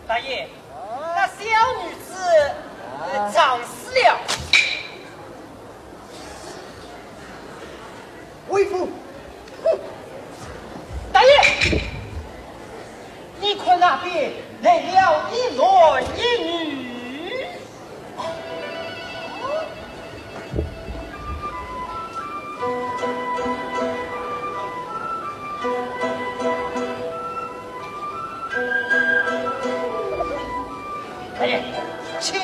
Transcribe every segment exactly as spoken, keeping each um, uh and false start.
大爷，那小女子，呃，撞死了。为父，哼，大爷，你看那边来了一男一女。 哎呀，抢！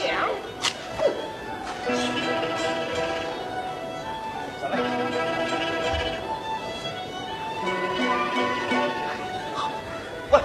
上来。喂。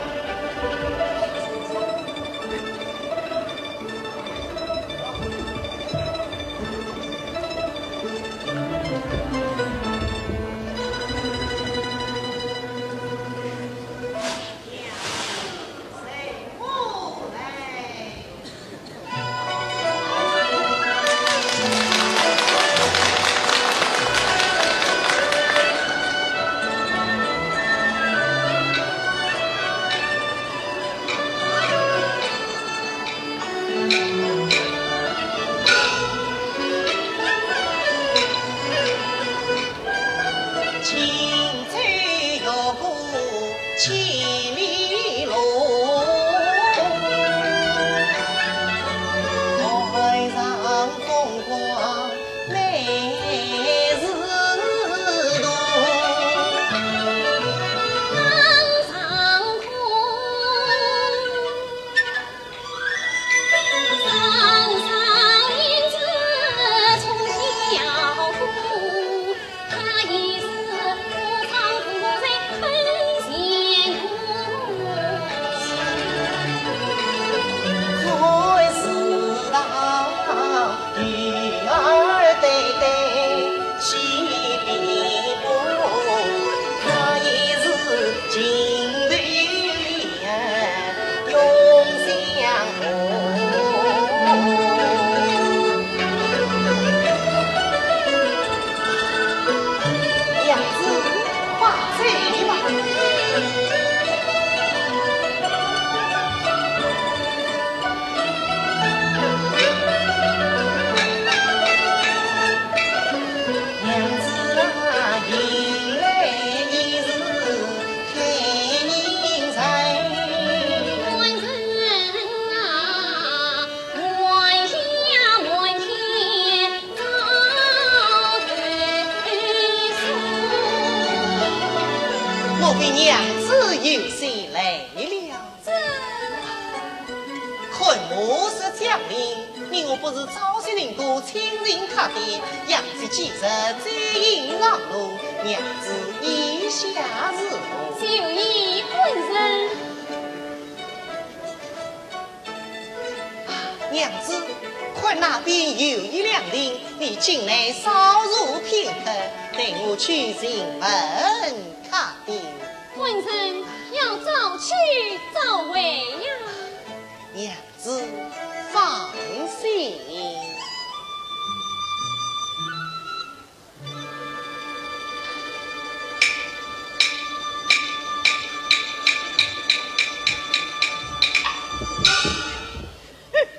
娘子，快走吧。 莫非娘子有喜来了？这……看模式讲明，你我不是早些人都亲临客店，杨姐几日再行上路，娘子意下如何？就依本人。 娘子，看那边有一凉亭，你进来稍坐片刻，待我去寻问客店。本人要早去早回呀。娘子放心。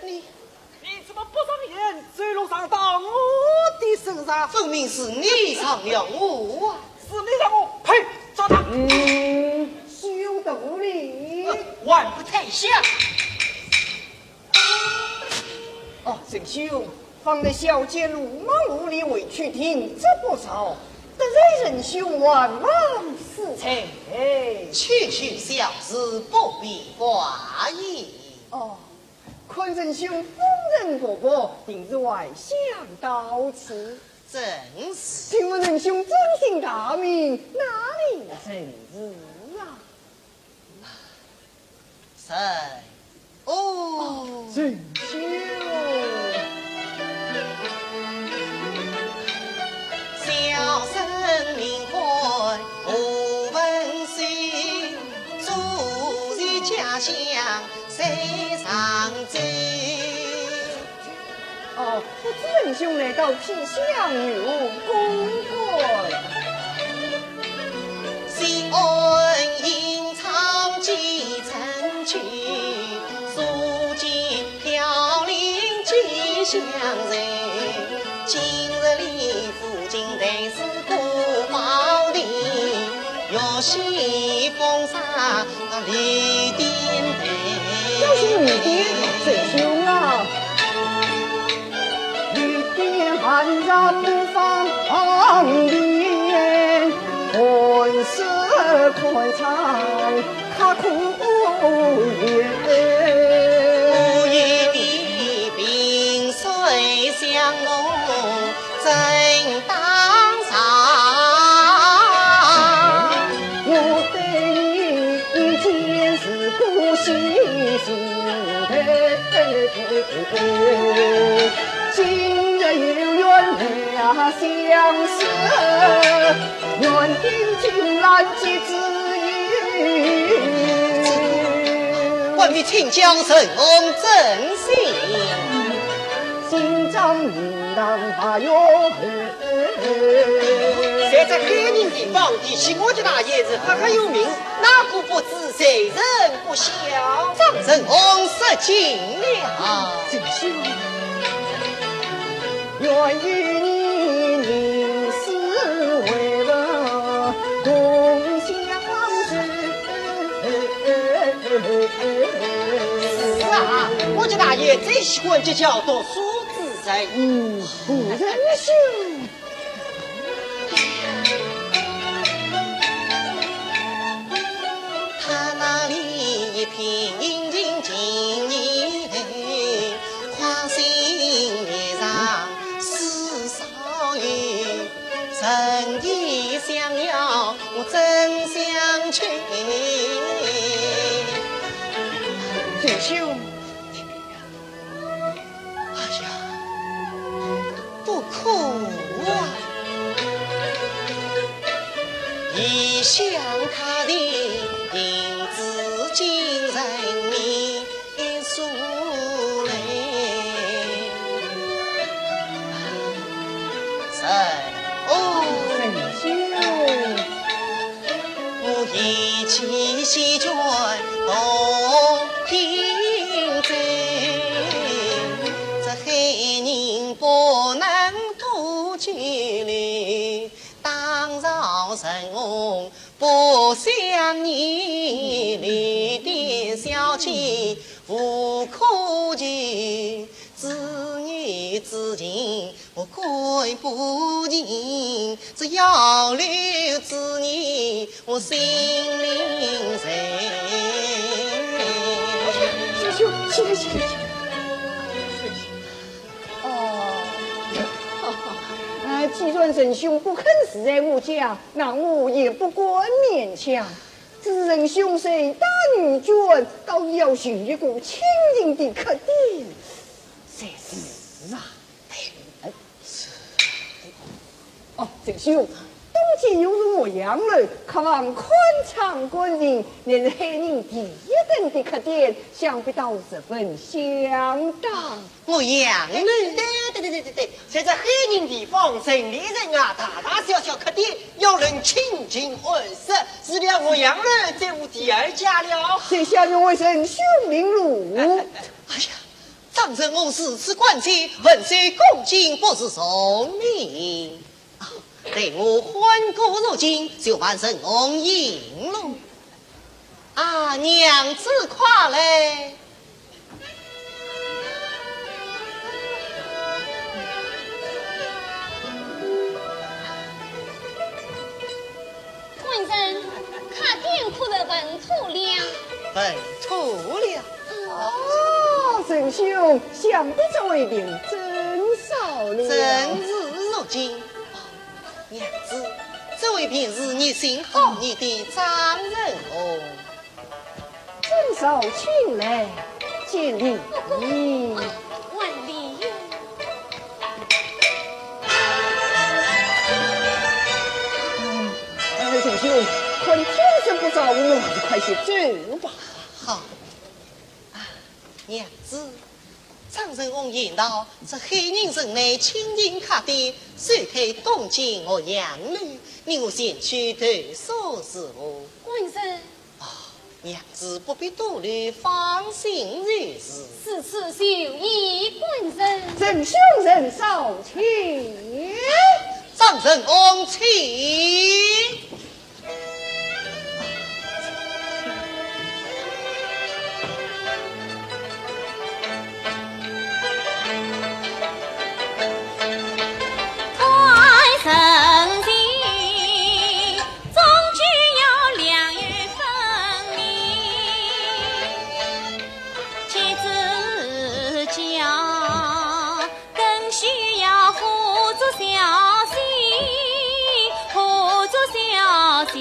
你，你怎么不上前，走路上到我的身上？分明是你上放了我啊！是你让我，呸，抓他！嗯，休得无礼。呃，还不退下！哦，仁兄，方才小姐鲁莽无礼，委屈停职不饶，得罪仁兄万万恕罪。请求小姐不必挂意。哦，看仁兄风尘仆仆，定是外乡到此。 正是。请问仁兄尊姓大名，哪里人氏啊？是，哦，仁兄。小生名唤吴文秀，祖籍家乡水上镇。 哦，不知仁兄来到偏乡有何公干？要是雨点，仁兄啊。还未请教仁兄尊姓。姓张名堂，还有后。在这海宁地方，提起我家大爷是赫赫有名，哪个不知，谁人不晓？张仁兄失敬了。是啊，我家大爷最喜欢结交读书之人。嗯，不然呢？弟兄，哎呀，不可啊！哦，呃，既然仁兄不肯住在我家，那我也不敢勉强。只是仁兄虽大女眷，倒要寻一个清静的客店才是啊。 哦，仁兄，东街有座岳阳楼，客房宽敞干净，乃是海宁第一等的客店，想必倒十分相当。岳阳楼？对对对对对对，在这海宁地方，城里人啊，大大小小客店，要论清静安适，除了岳阳楼，再无第二家了。这下就为仁兄领路。哎呀， 张仁兄如此关切，文秀恭敬，不如从命。待我欢歌入镜，就扮陈红英喽。啊，娘子快来！官人，客店可是问妥了？问妥了。哦，陈兄，想必这位便是张少了。正是如此。 娘子，这位便是热心好义的张仁翁。张少卿来见礼。哦，还礼。嗯，哎，陈兄，看天色不早，我们还是快些走吧。好。 啊，娘子，张仁翁言道，这黑人曾来侵进客店，收取东京和洋楼，命我前去投诉如何？官人。啊，娘子不必多虑，放心就是。如此就依官人。陈兄，陈少卿。张仁翁请。 更需要化作小姐，化作小姐。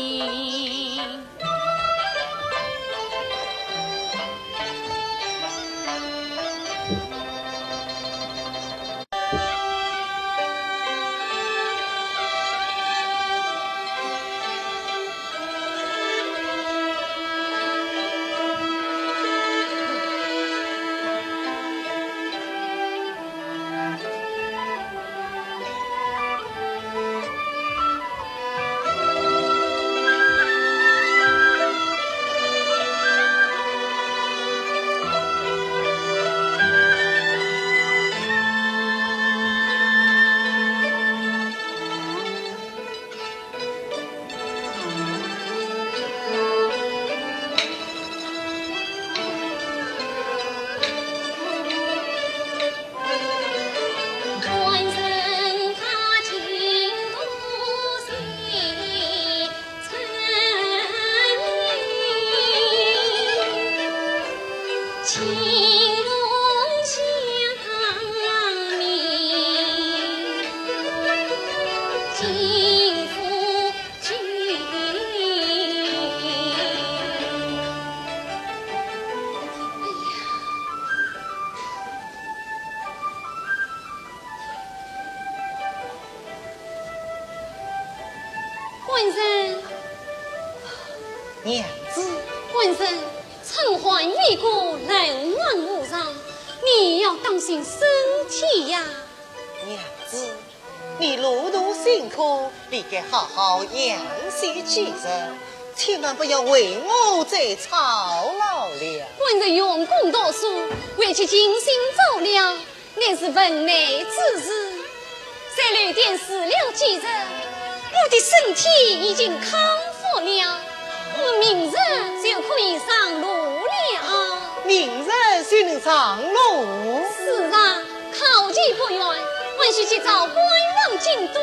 官人。娘子。官人，春寒已过，冷暖无常，你要当心身体呀。娘子， 你路途辛苦，理该好好养息几日，千万不要为我再操劳了。官人用功读书，为妻尽心照料，乃是分内之事。在旅店住了几日，我的身体已经康复了。 我明日就可以上路了。明日就能上路？是啊，考期不远，还需去找官王京都。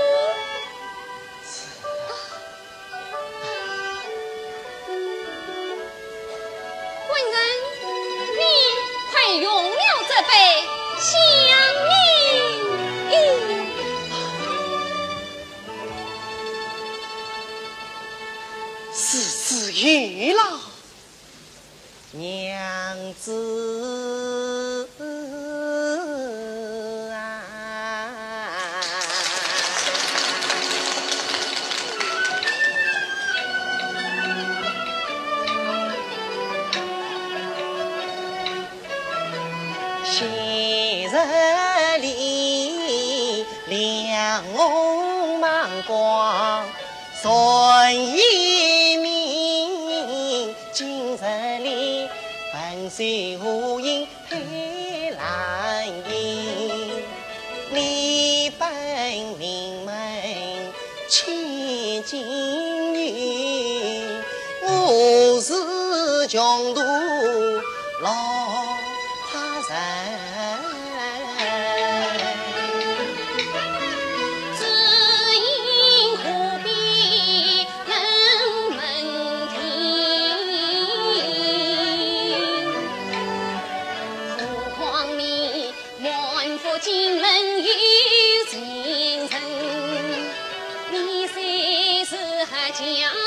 官人，你快用了这杯香茗。 如此有劳。娘子啊。昔日里，两岸望光，船舷明，今日里，文水无影配兰影。你本名门今日我是穷途落魄人，只因河边人问津。何况你 满腹经纶有前程，你虽是家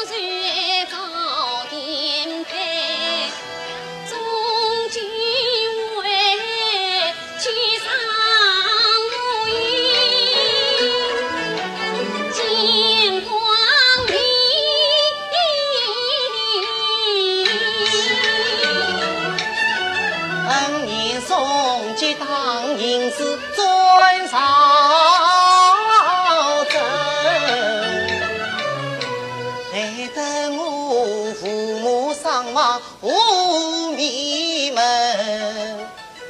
住高田派，终究为去上无影见光明。 恩言送给唐寅是尊上奏，害得我父母双亡无名门，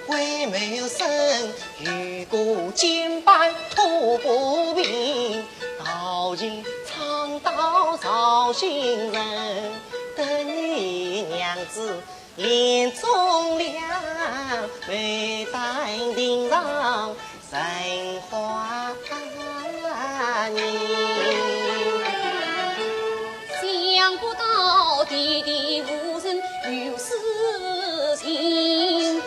为谋生与孤金班吐不平，到今唱到绍兴城，等你娘子 林宗良，牡丹亭上成花人。想不到弟弟无人有私情，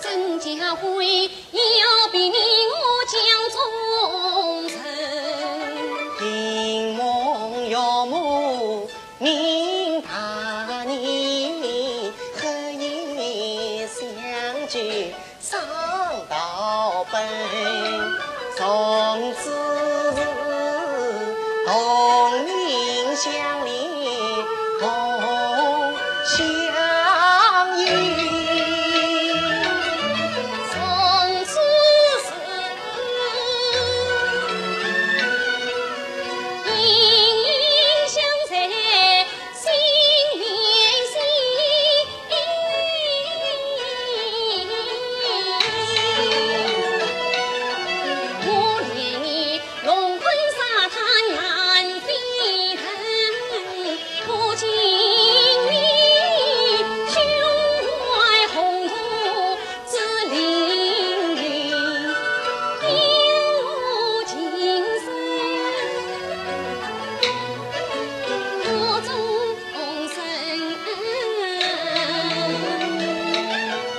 曾家辉要比你我将终身。寻梦岳母 明大年，黑夜相救上道本，从此是同命相连同相依。从此是 心连心。我怜你龙困沙滩难飞腾，不经你胸怀宏图 之灵灵，因我情深，我终身。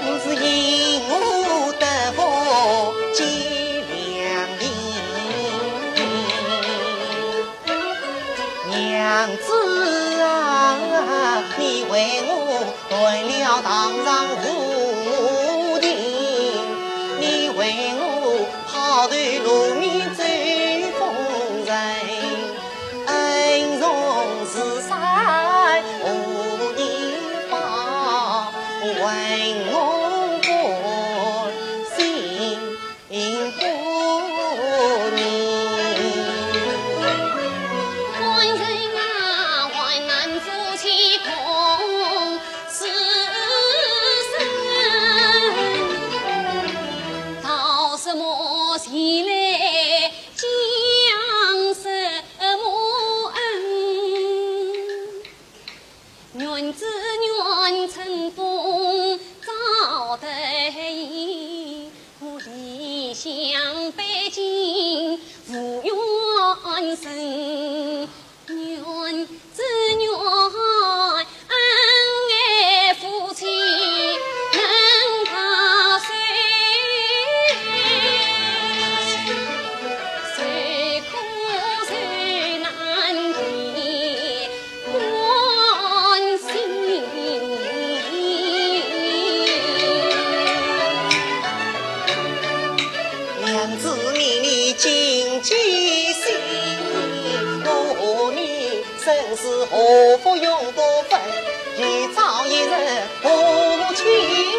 我是因我得福结良缘。 娘子啊，你为我断了堂上无情，你为我抛头露面追风尘，恩重如山何以报，还我本性 应不你。官人啊，患难夫妻共死生，道什么喜来讲什么恩。 愿只愿春风早得意，我离乡背井无缘声。愿只愿恩爱夫妻能到岁，谁苦谁难的 关心。娘子命你谨记心，我和你生死祸福永不分。一朝一日和睦情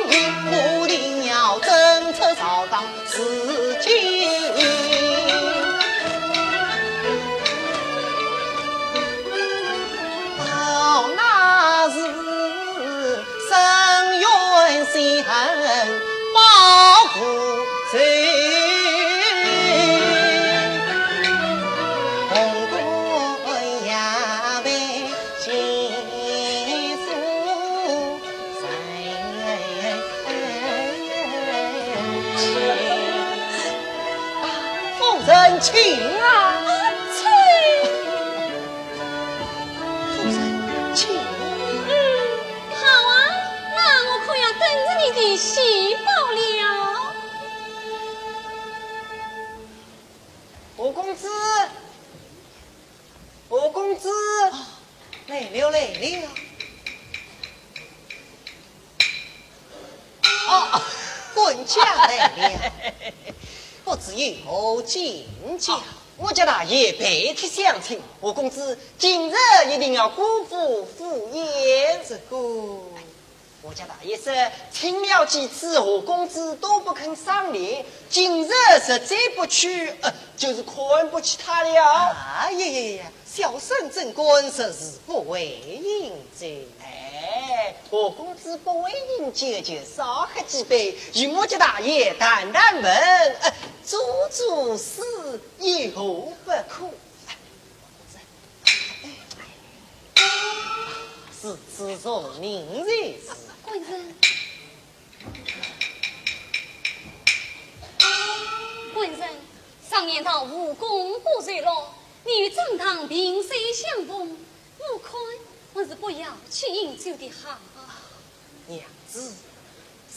谊，我定要争出朝堂 自己。到那时，深冤雪恨报父仇，红姑娘请啊！啊，请。夫人，请。嗯，好啊，那我可要等着你的喜报了。吴公子，吴公子。啊，来了，来了。 哦，管家来了，不知有何见教？我家大爷拜帖相请，吴公子今日一定要过府赴宴。这个，我家大爷说，请了几次，吴公子都不肯赏脸，今日实在不去，呃，就是看不起他了。啊，呀呀呀， 小生怎敢直言不讳饮酒？哎，吴公子不会饮酒就少喝几杯，与我家大爷谈谈问，呃，助助势也何不可？哎，吴公子，哎，如此从命就是。官人，官人，常言道武功不在老， 你与张唐萍水相逢，我看还是不要去饮酒的好。娘子，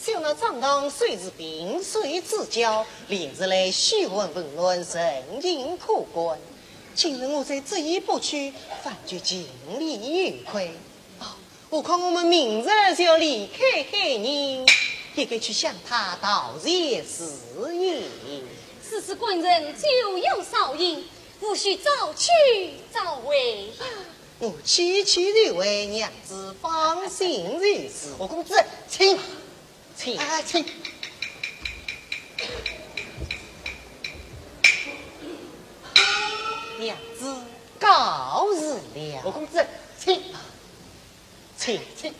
想那张唐虽是萍水之交，连日来嘘寒问暖，人情可观。今日我再执意不去，反觉情理有亏。哦， 何况我们明日就要离开海宁，也该去向他道谢师爷。此事官人酒有sau饮，务须早去早回呀。我去去就回，娘子放心就是。吴公子，请，请。哎，请。娘子告辞了。吴公子，请。 请，请。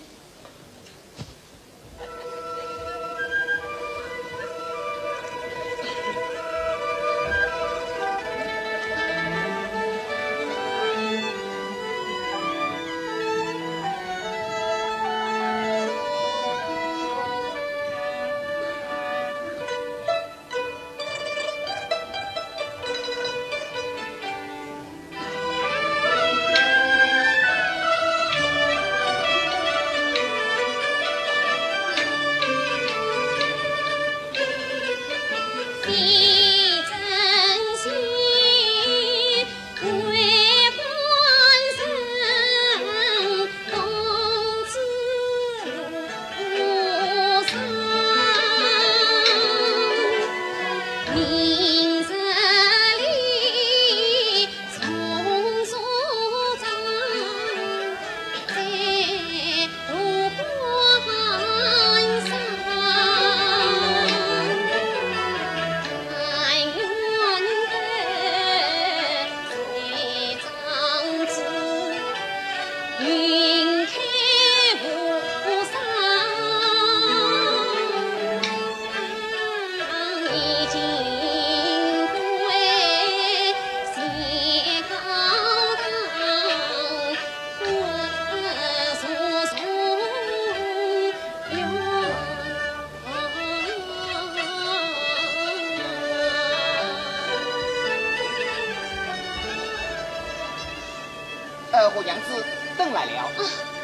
呃，胡娘子，等来了。啊，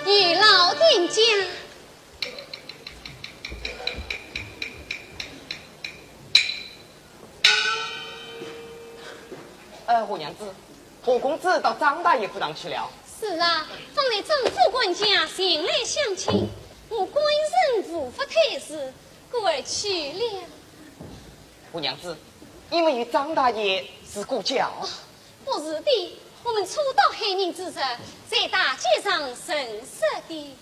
有劳店家。 呃，胡娘子，胡公子到张大爷府上去了。是啊，方才张府管家前来相请，我官人无法推辞，故而去了。胡娘子，你们与张大爷是故交？哦，不是的，我们初到海宁之时，在大街上认识的。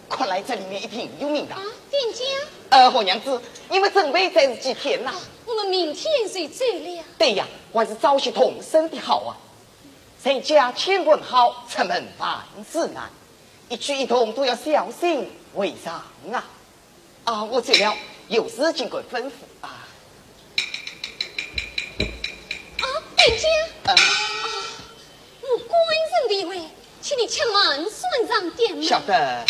看来这里面一定有名堂。啊，店家？呃，胡娘子，你们准备在此几天呐？啊，我们明天就走了。对呀，还是早些动身的好啊。人家千门好，出门万事难，一举一动都要小心为上啊。 啊，我走了，有事尽管吩咐啊。啊，店家。嗯。啊，我官人的位，请你千万算上点嘛。晓得。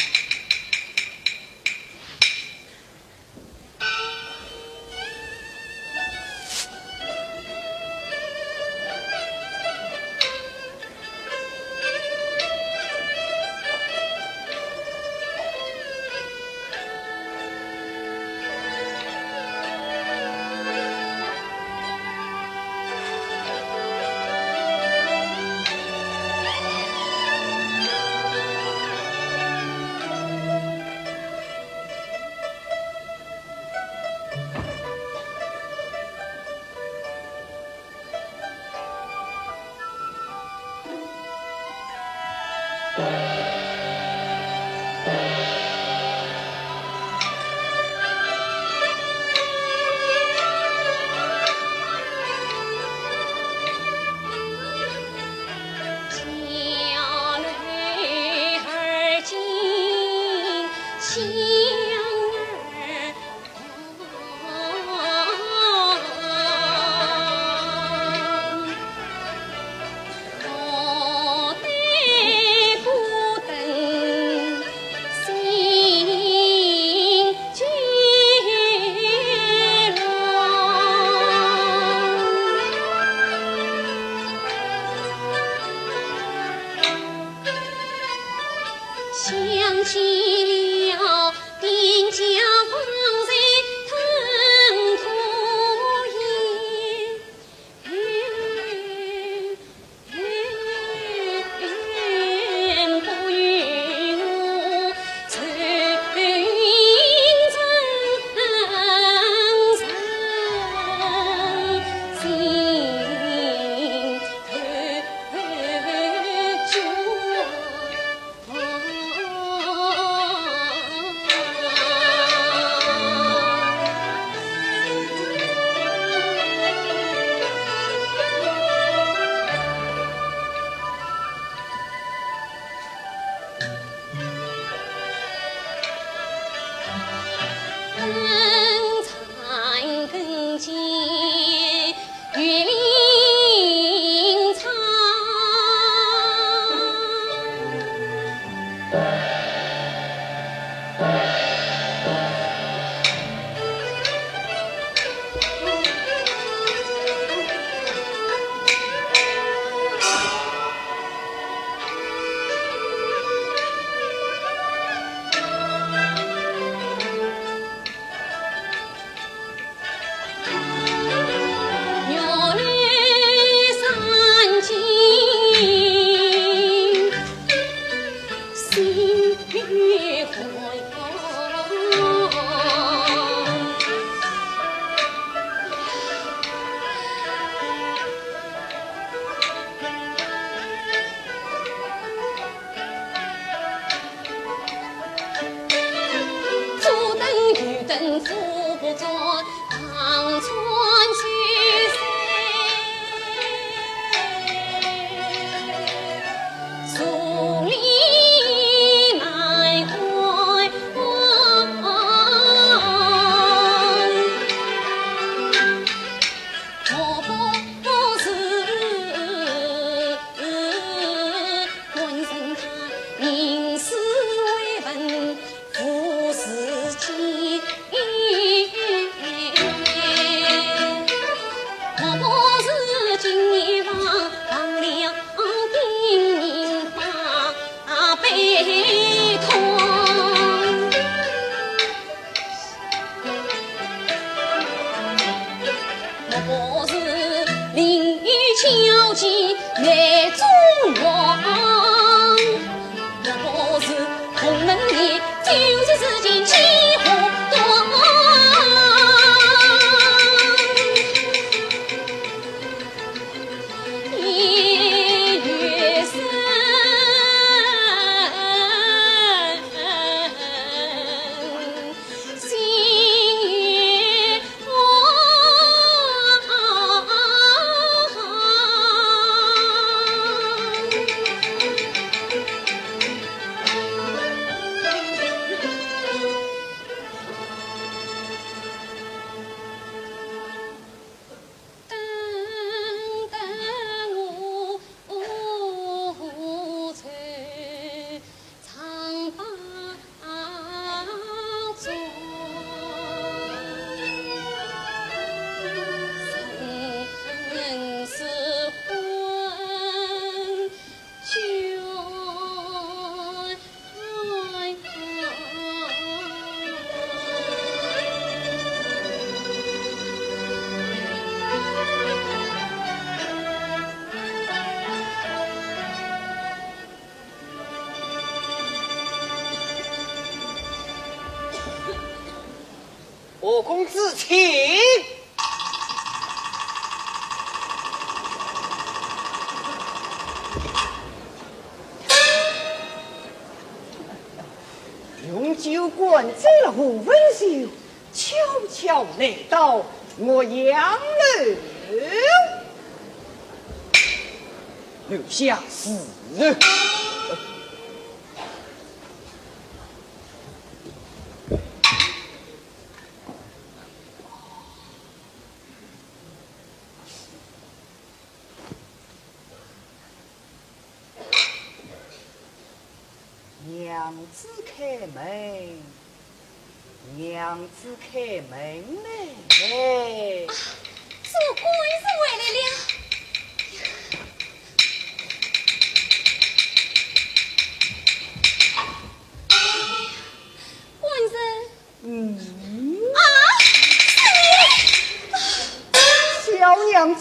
左等右等扶不转，望穿秋水，坐立难安。莫不是 官人他名字未闻，不是今，莫不是今夜望，望了金银花被空。 莫不是另有巧计难中王，莫不是鸿门宴酒席之间几何端。夜月深， 心也慌。等等我，我，我， 唱罢钟，人是昏，酒 何公子请。用酒灌醉了吴文秀， 悄悄来到岳阳楼，留下事。 娘子开门，娘子开门嘞！啊，做官人回来了。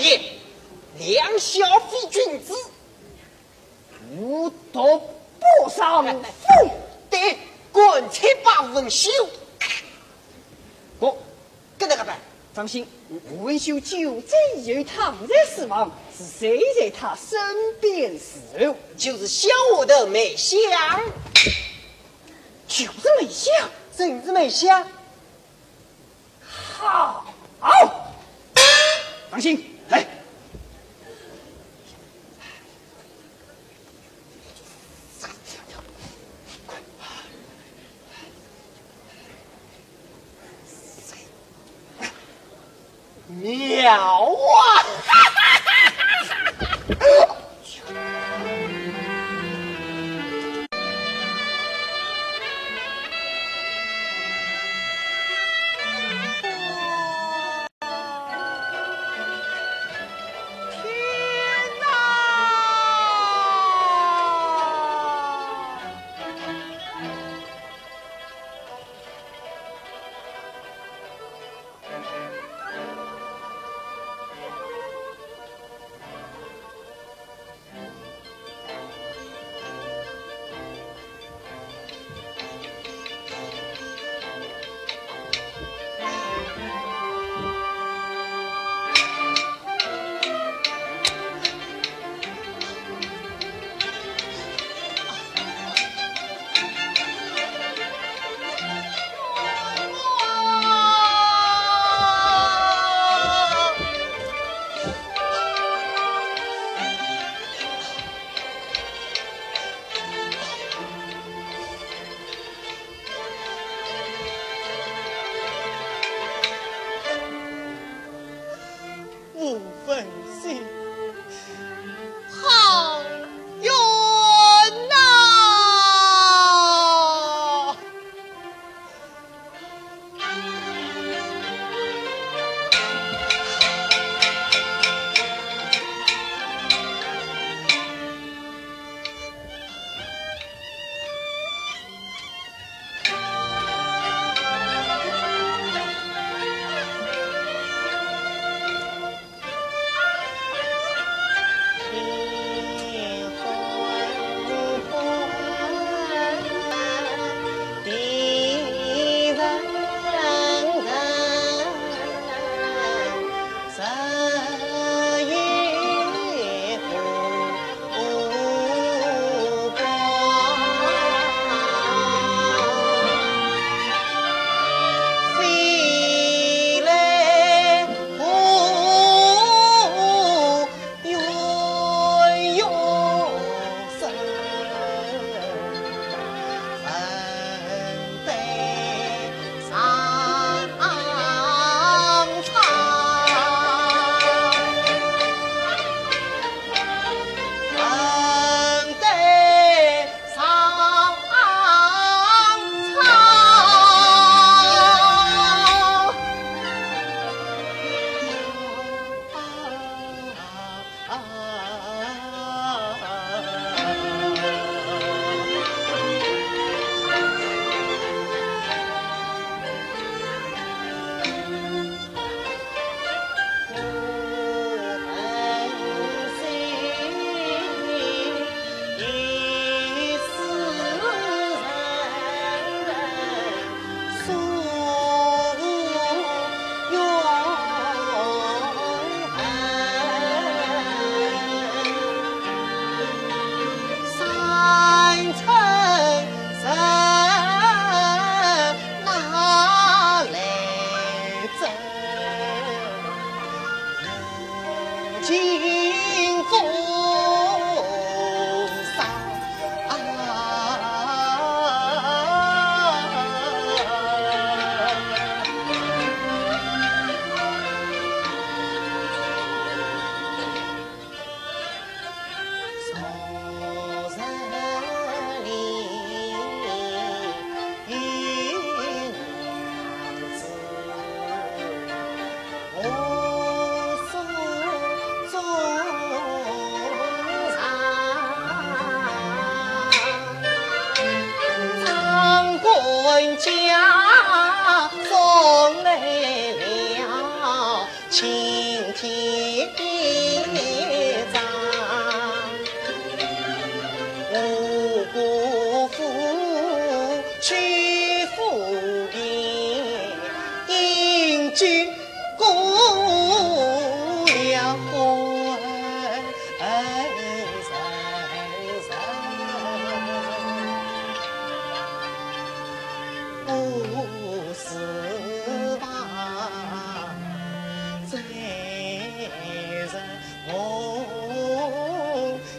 言，两小非君子，无毒不伤风。对，干脆把文秀。我跟那个办。放心，文秀酒醉以后躺在书房，是谁在他身边侍候？就是小丫头梅香。就是梅香？正是梅香。 好，放心，来。妙啊！五分心，好冤呐！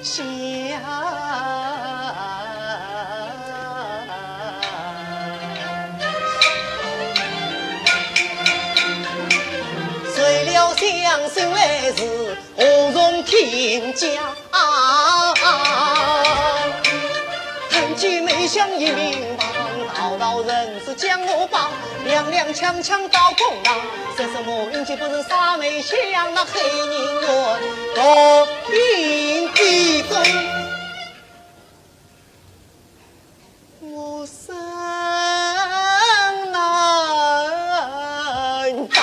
想。谁料想心为事，祸从天降。啊，恨极梅香一名旁，道道人是将我绑，踉踉跄跄到公堂，说什么运气不如杀梅香，那黑人怨，毒品的罪。 我身难当。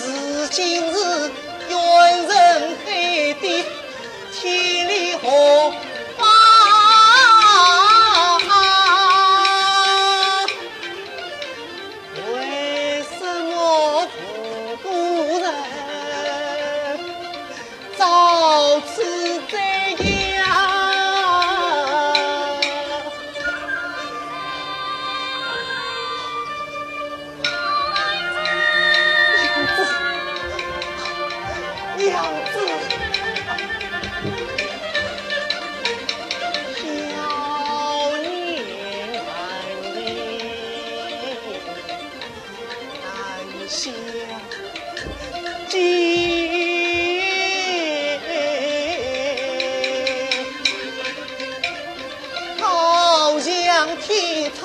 如今是冤沉海底，天理何方？为什么自古人 遭此罪呀？娘子，娘子，小年难离。 难相见，好像天差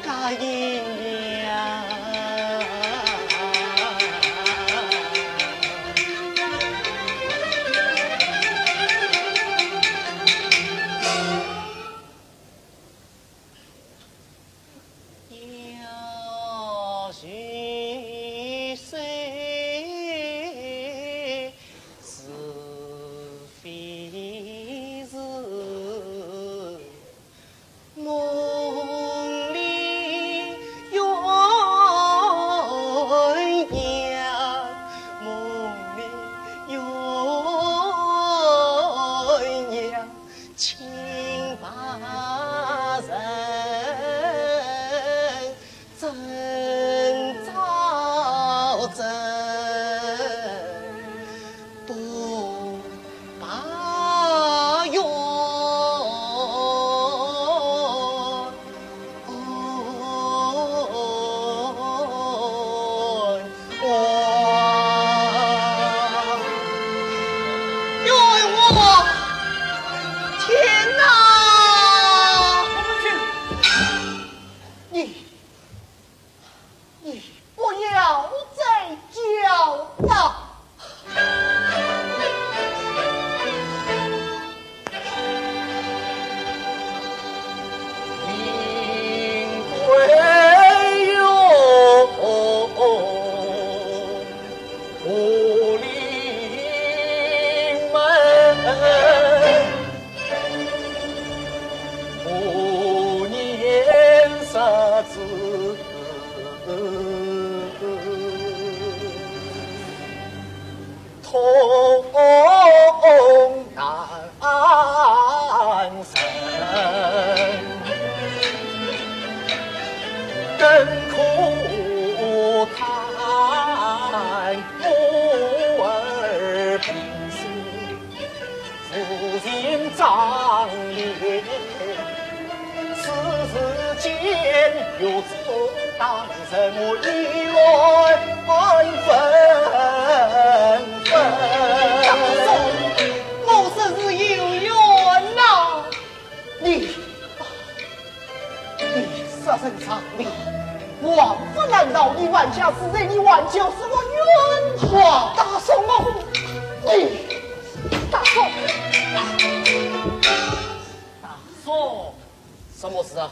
轧一样。 要寻谁是非是，梦里鸳鸯，梦里鸳鸯。 清白人，真招真不罢冤。 哦，冤枉！天哪！你，你不要再叫了。 大叔，我实是有冤呐。你，你杀人偿命，枉法难逃，你还叫是谁？你还叫什么冤枉？大叔，我，你，大叔，大叔，什么事啊？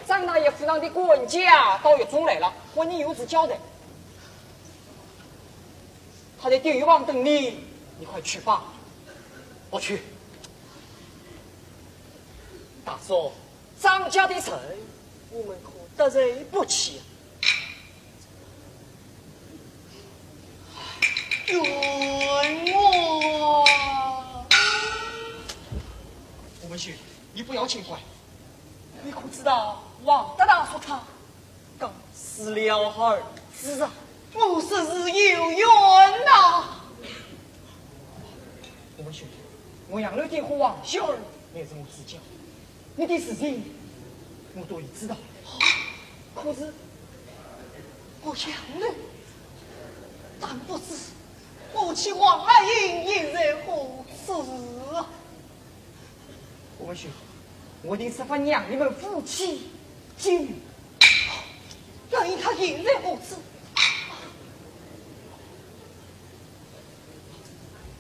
张大爷府上的管家到狱中来了，问你有事交代。他在典狱旁等你，你快去吧。不去。大叔， 张家的人，我们可得罪不起啊。冤枉！吴文秀，你不要见怪。你可知道王德大叔他刚死死了孩儿。是啊，我说是有冤呐。我们兄弟，我杨柳店和王小二乃是我知交，你的事情我都已知道了。可是我杨柳，但不知我妻王爱英现在何处啊？ 我们兄弟，我定设法让你们夫妻见面。杨英她现在何处？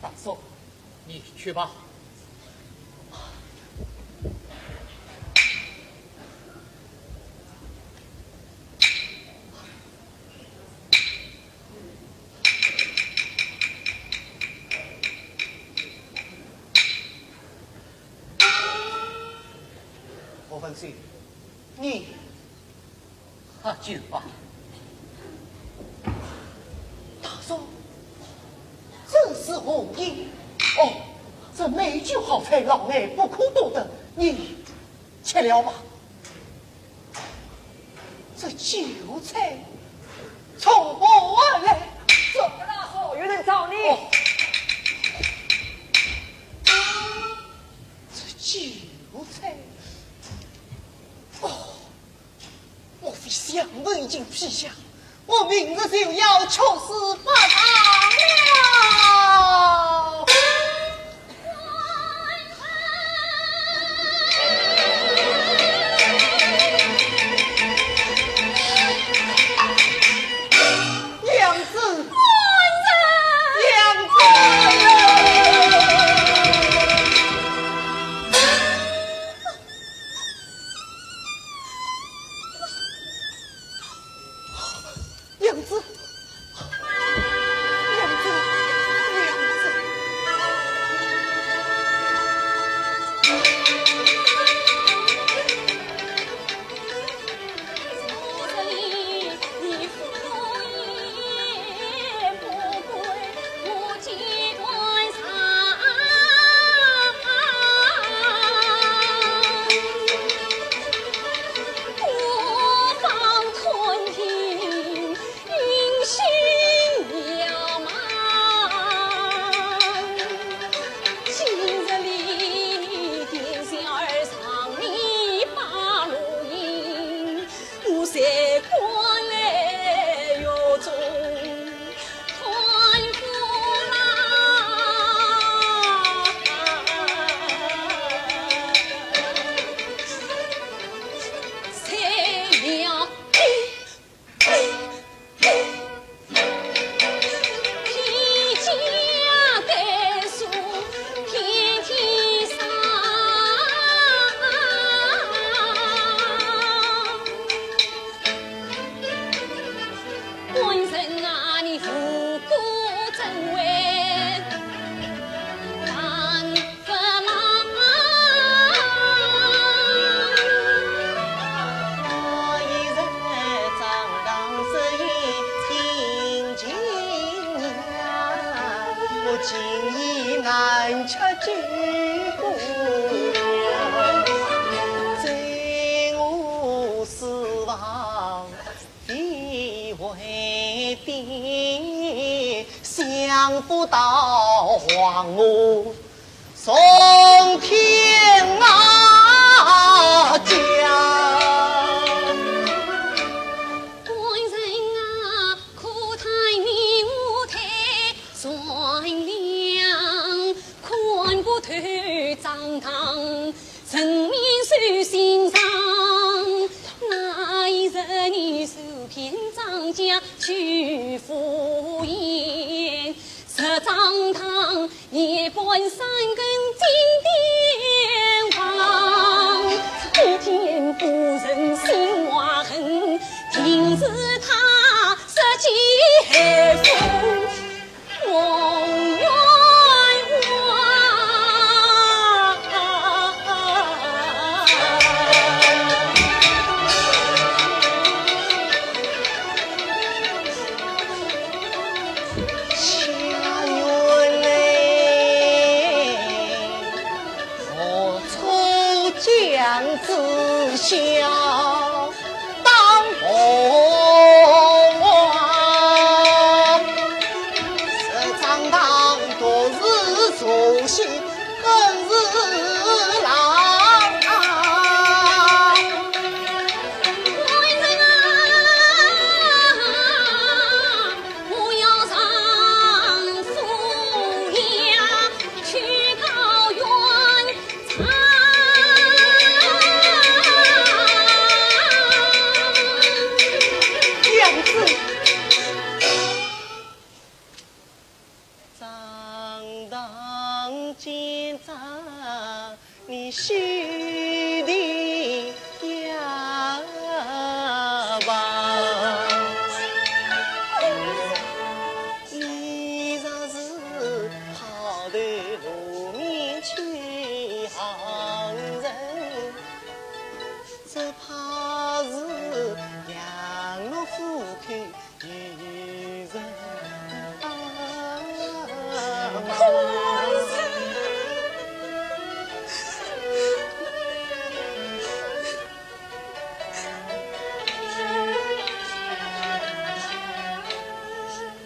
大叔，你去吧。 何文秀，你喝酒吧。大叔，这是何意？哦，这美酒好菜，老衲不可多得，你吃了吧。 这酒菜从何而来？这个大叔，有人找你。哦。这酒菜，哦，莫非相公已经批下，我明日就要出师发丧了。 娘子，娘子。 娘子，娘子，娘子。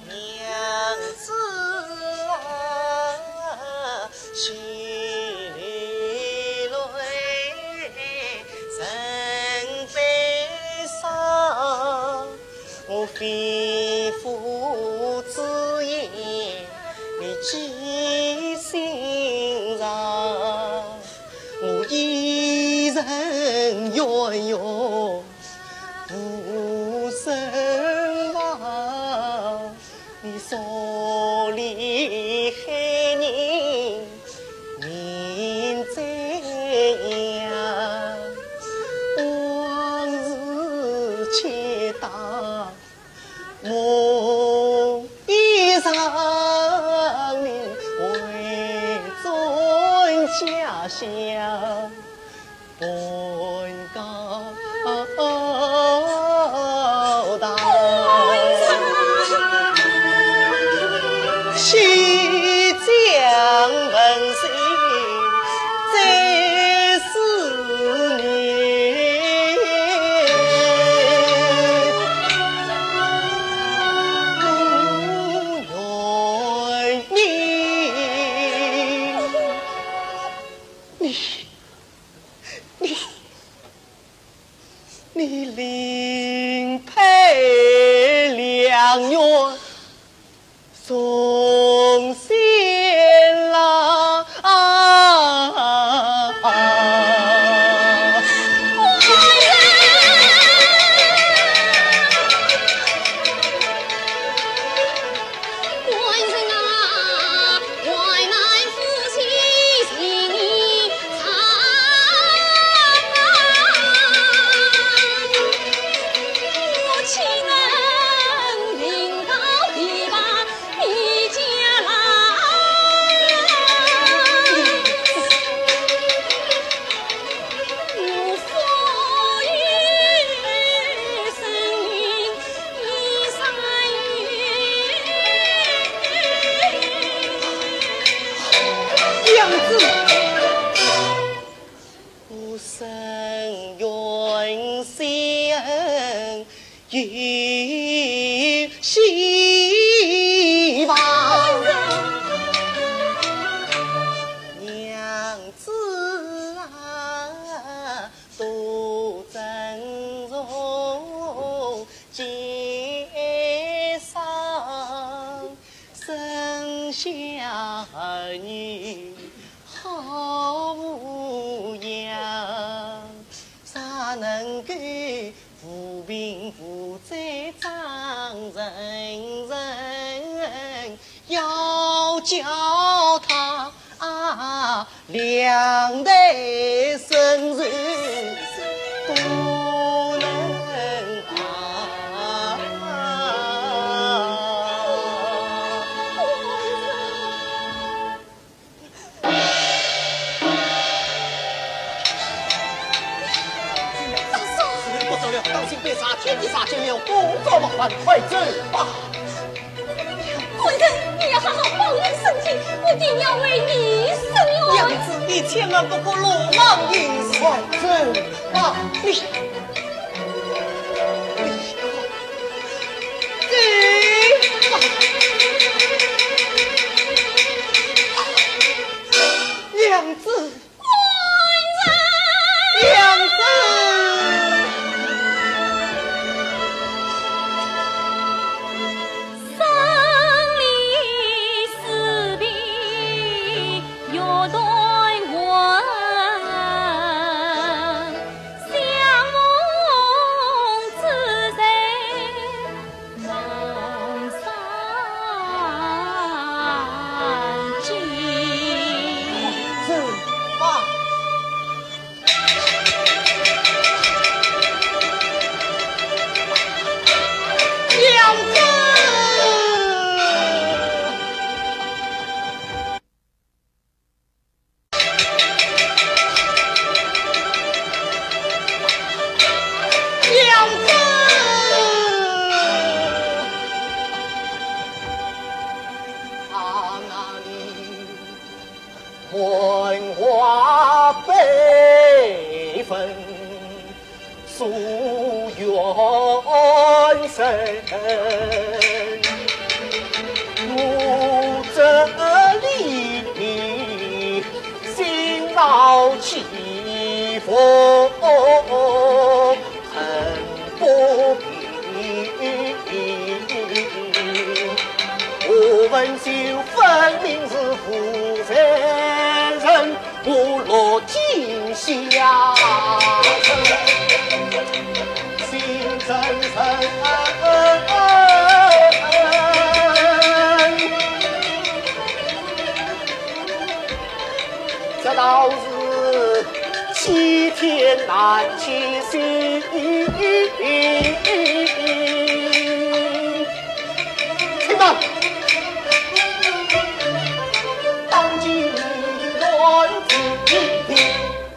娘子啊，心里泪成悲伤，我肺腑之言，你记心上。我一人冤冤 无声望，你所里害人命怎样？往事且当梦一场，你回转家乡。 本高堂，西江门前最思念。我愿你，你 你，你另配良缘，重新郎。官人啊， 娘子，我深愿相依。 希望。娘子啊，多珍重介绍，生下儿女好无恙。 啥能够扶贫扶災张人人，要叫他两代孙子不能啊。 不走了，当心被杀，天地杀绝了，功高不还，快走吧。官人，你要好好保养身体，我定要为你伸冤。娘子，你千万不可鲁莽行事。快走吧。你，你，走吧。娘子。 娘子。我这里辛劳起伏很不平，我们就分明是负罪人。 我落井下，心沉沉。这道是欺天难欺心。 请慢！当今乱子一片。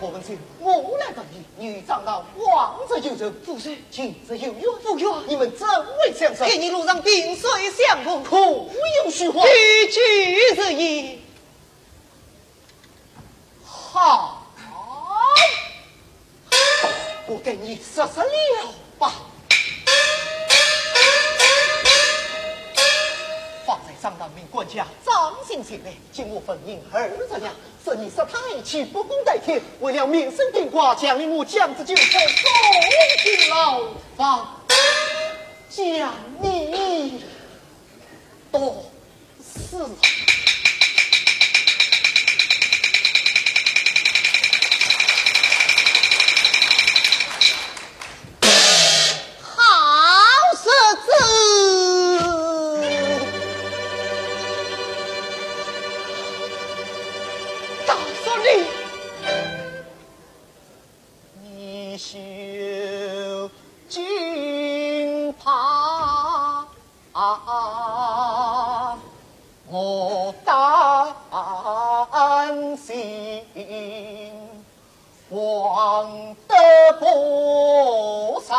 何文秀，我来问你，女长老枉则有罪，夫人，情则有冤，无冤，你们怎会相审？一日路上萍水相逢，可有虚话？句句实言。 好，我对你说说了吧。方才张大明管家张先生来，见我分明二十两，说你失态，岂不共戴天，为了免生变卦，将令我将这酒菜送进牢房，将你 多死。好日子！大叔你，你休惊怕。 啊，我担心王德不上。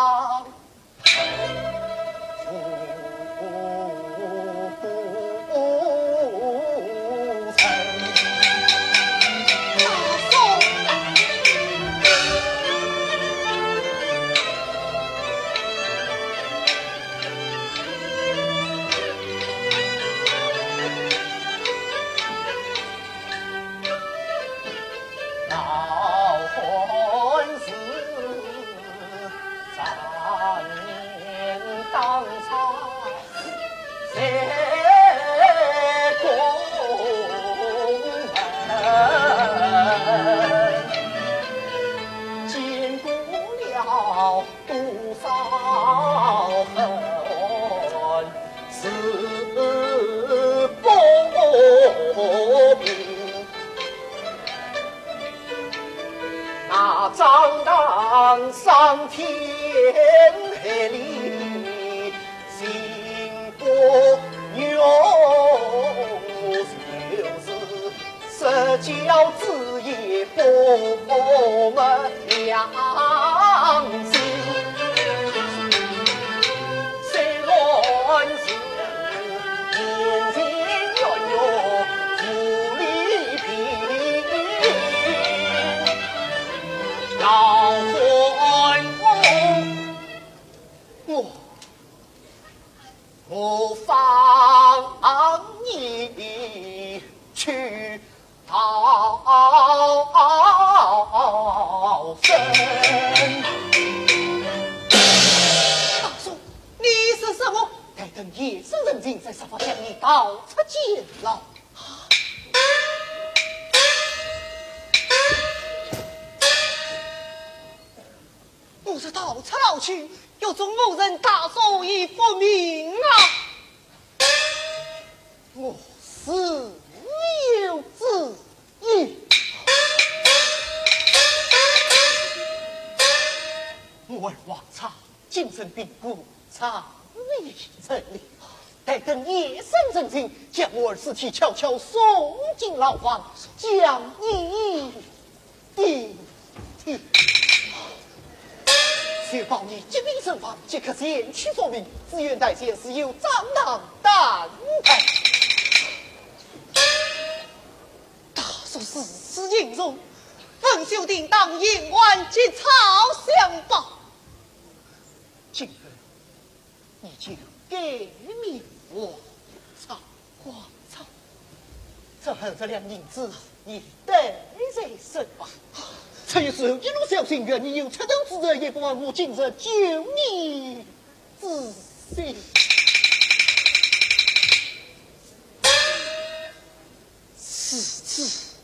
我，我放你去逃生。大叔，你说什么？待等夜深人静，再设法将你逃出监牢。 我是逃出牢去，有种无人大叔也不明啊！我自有主意。我儿王昌精神病故，尚未成立，待等夜深人静，将我儿尸体悄悄送进牢房，将你 定定。确保你疾病身亡，即刻前去说明，只愿待见，自有张郎担待。大叔如此英雄，文秀定当延缓，及早相报。今日你就改名王昌。王昌，这二十两银子你带在身吧。只有这一路小心愿，你有出头之日，也不枉我今日救你之心。此次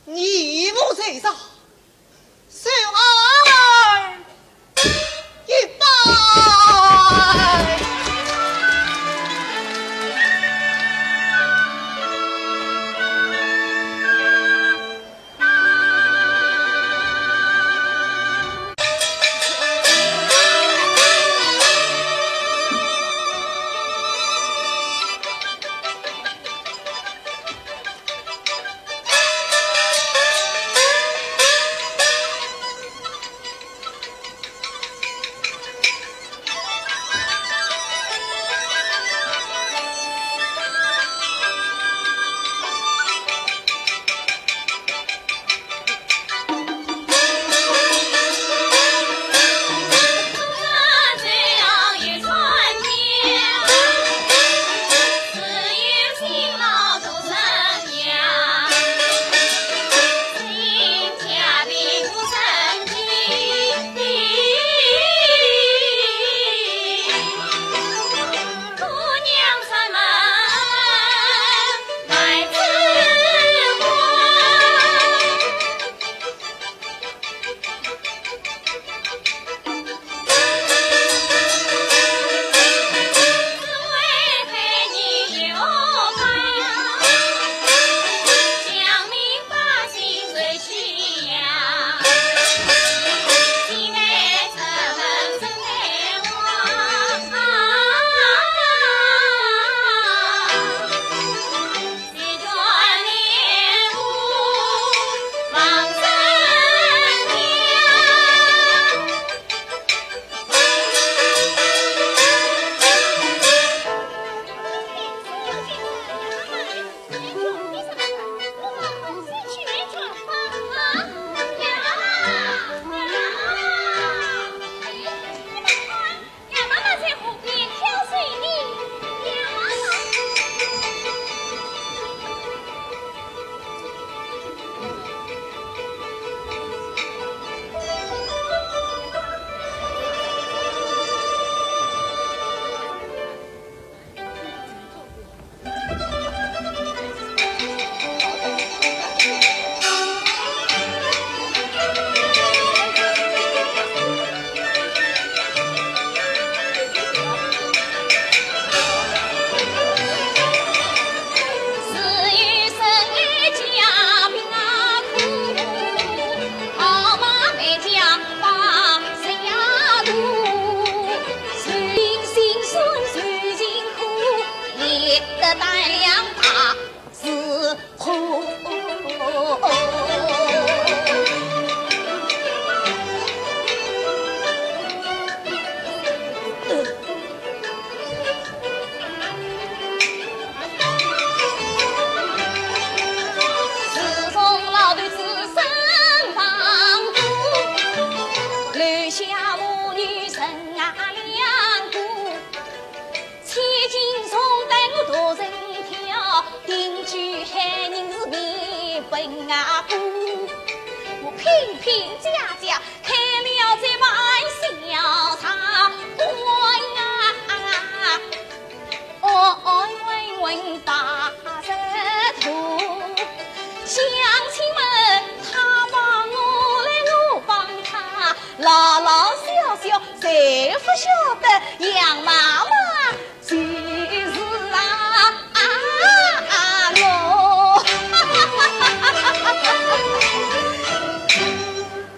你我在上，受俺一拜。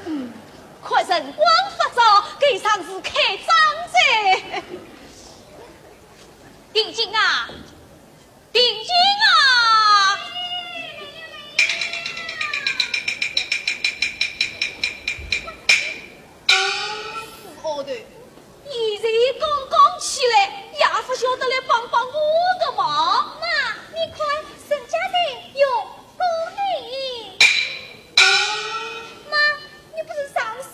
嗯，看辰光勿早，该上是开张哉。定金啊，定金啊！死丫头， 现在刚刚起来，也勿晓得来帮帮我个忙。妈，你看，人家在用功呢。妈，你不是常说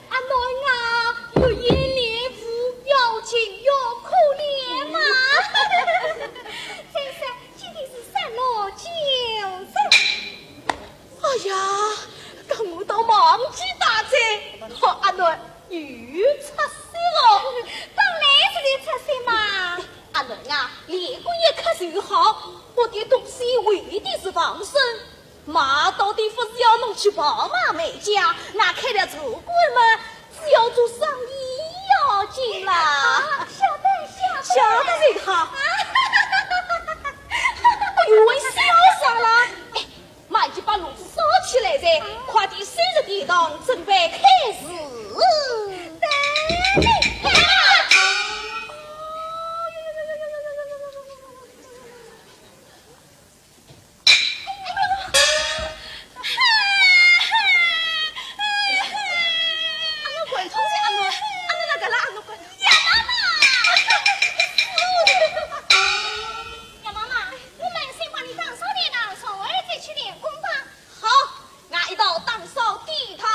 阿囡啊，欲练练武，要勤要苦最好，我的东西为的是防身，马到底不是要弄去跑马卖家，那开了茶馆嘛，只要做生意要紧啦。啊，晓得，晓得。晓得就好。哎呦喂，笑啥啦？哎，马已经把炉子烧起来哉，快点收拾典当，准备开始。杨妈妈，我们先把你打扫典当，从而再去练功吧。好，俺一道打扫典当。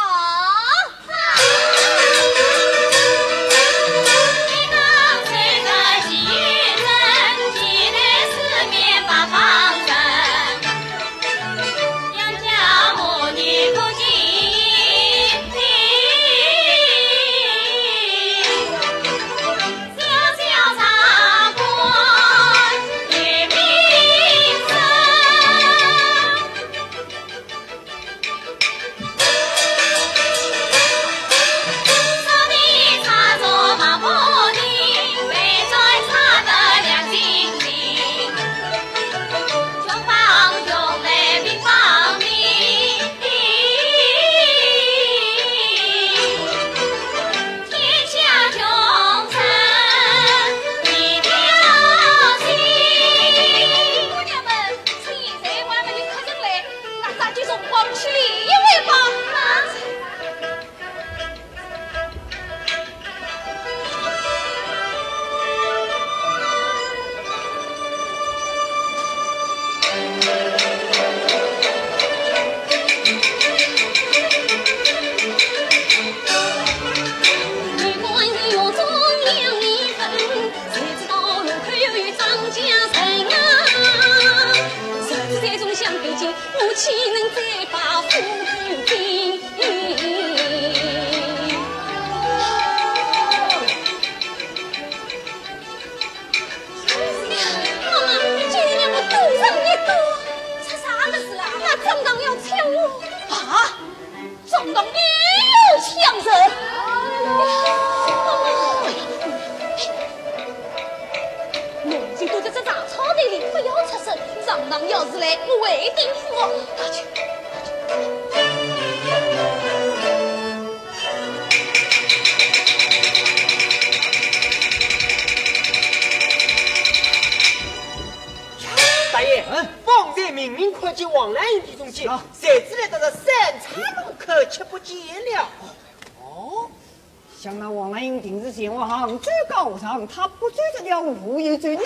姑娘们，趁现在还没有客人来，那抓紧辰光去练一回吧。啊。妈妈，今天让我多上一多。出啥个事啊？那张当要抢我。啊？ 张当也要抢人。侬就躲在这杂草堆里，不要出声。张当要是来，我会禀府。快去！大爷，嗯？方才明明看见王兰英弟兄姐，啊。 谁知来到了三岔路口，却不见了。哦，想那王兰英定是前往杭州考场，她不走这条路，又走哪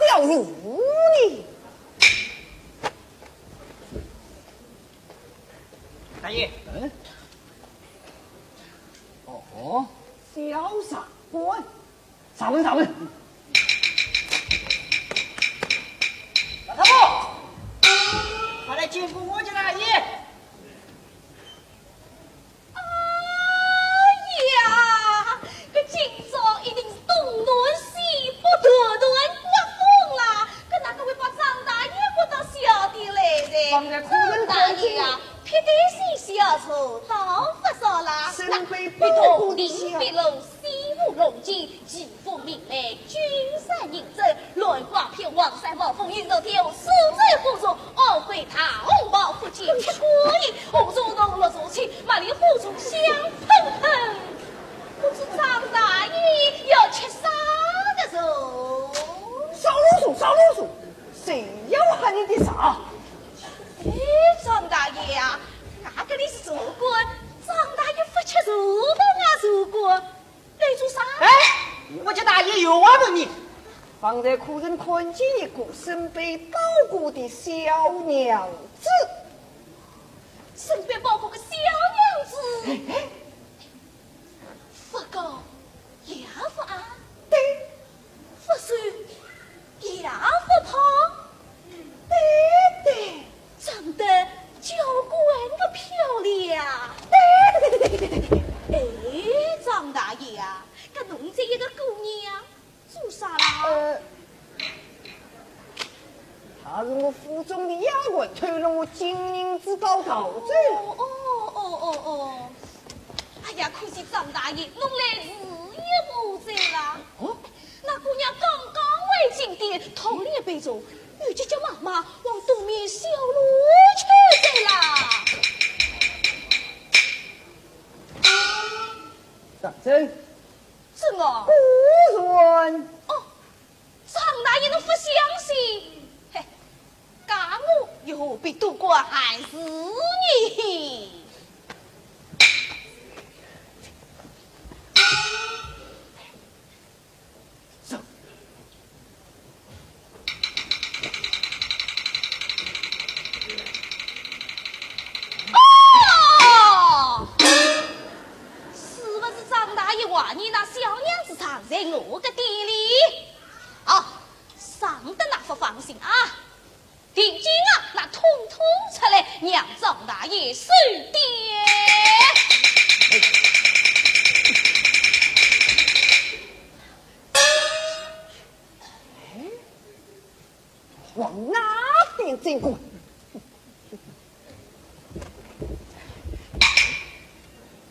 条路呢？大爷。嗯？哦，小傻官。 查问，查问。老太婆，快来见过我家大爷。哎呀，搿今朝一定是东南西北断断刮风啦，搿哪个会把张大爷刮到下地来的？方才可能张大爷呀，撇担心小事倒不少啦。身背包裹的小……那一同领笔楼 西湖龙井，奇峰名类，君山银针，乱刮片，黄山毛峰，云头天河，苏州古树，安徽大红袍，福建吃桂林，红烧肉，绿茶青，万里火车香喷喷。我说张大爷要吃啥个茶？少啰嗦，少啰嗦，谁要喝你的茶？哎，张大爷呀，哪个你是茶官，张大爷不吃茶，当啥茶官？ 来做啥？哎，我家大爷有话问你。方才可曾看见一个身背包裹的小娘子？身背包裹个小娘子？哎，哎。不高也不矮。对。不瘦也不胖。 对对，长得交关个漂亮。对对对对对对对。哎，张大爷啊，搿侬这一个姑娘做啥啦？呃，那是我府中的丫鬟偷了我金银珠宝逃走了。哦，哦，哦，哦，哦。哎呀，可惜张大爷，侬来迟一步哉啦。哦？那姑娘刚刚回金殿，讨了一杯茶，又急急忙忙往东面小路去哉啦。当真？是我。果然。哦， 张大爷，侬勿相信？嘿，假我又何必多管闲事呢？走。哦，是勿是张大爷怀疑那小娘子藏在我个店里？ 哦，上得那勿放心啊！定金啊，那统统出来，让张大爷收点。哎，往那边走过。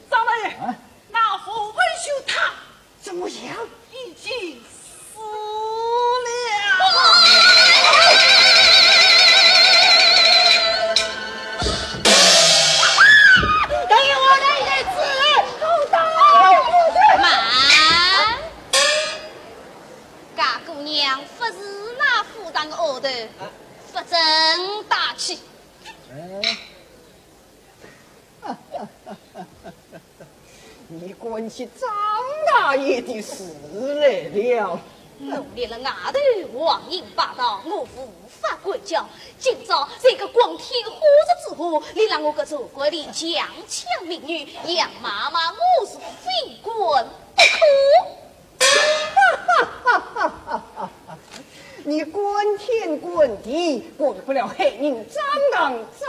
张大爷，啊？那吴文秀他怎么样？已经死了。等一会儿，等一会儿，慢！搿姑娘勿是那府上的丫头，勿准打趣。哎。 你管起张大爷的事来了。侬立了外头横行霸道，我无法管教。今朝在搿光天化日之下，你让我搿茶馆里强抢民女，杨妈妈我是非管不可。 你管天管地，管不了害人张郎张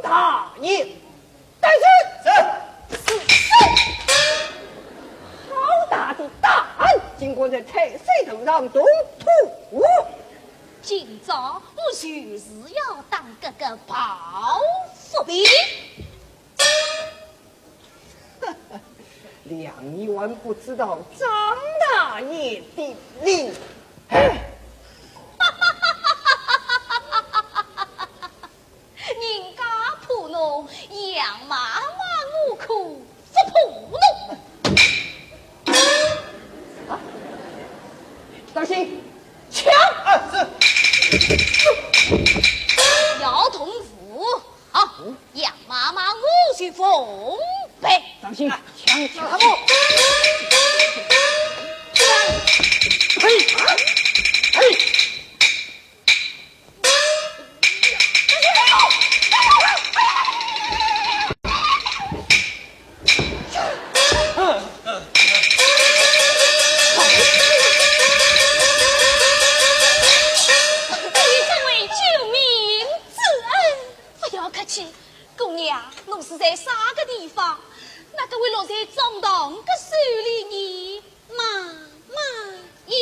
大爷。带走。是。是。好大的胆，竟敢在太岁头上动土！今朝我就是要打个个抱不平。 两年还不知道张大爷的厉害。人家怕侬，杨妈妈我可不怕侬。啊，当心，抢！啊，是。姚同武。 好，杨妈妈我去奉陪。当心，抢，抢！嘿，嘿。你这位救命之恩，不要客气。姑娘，侬是在啥个地方？哪个会落在张郎个手里呢？妈妈耶！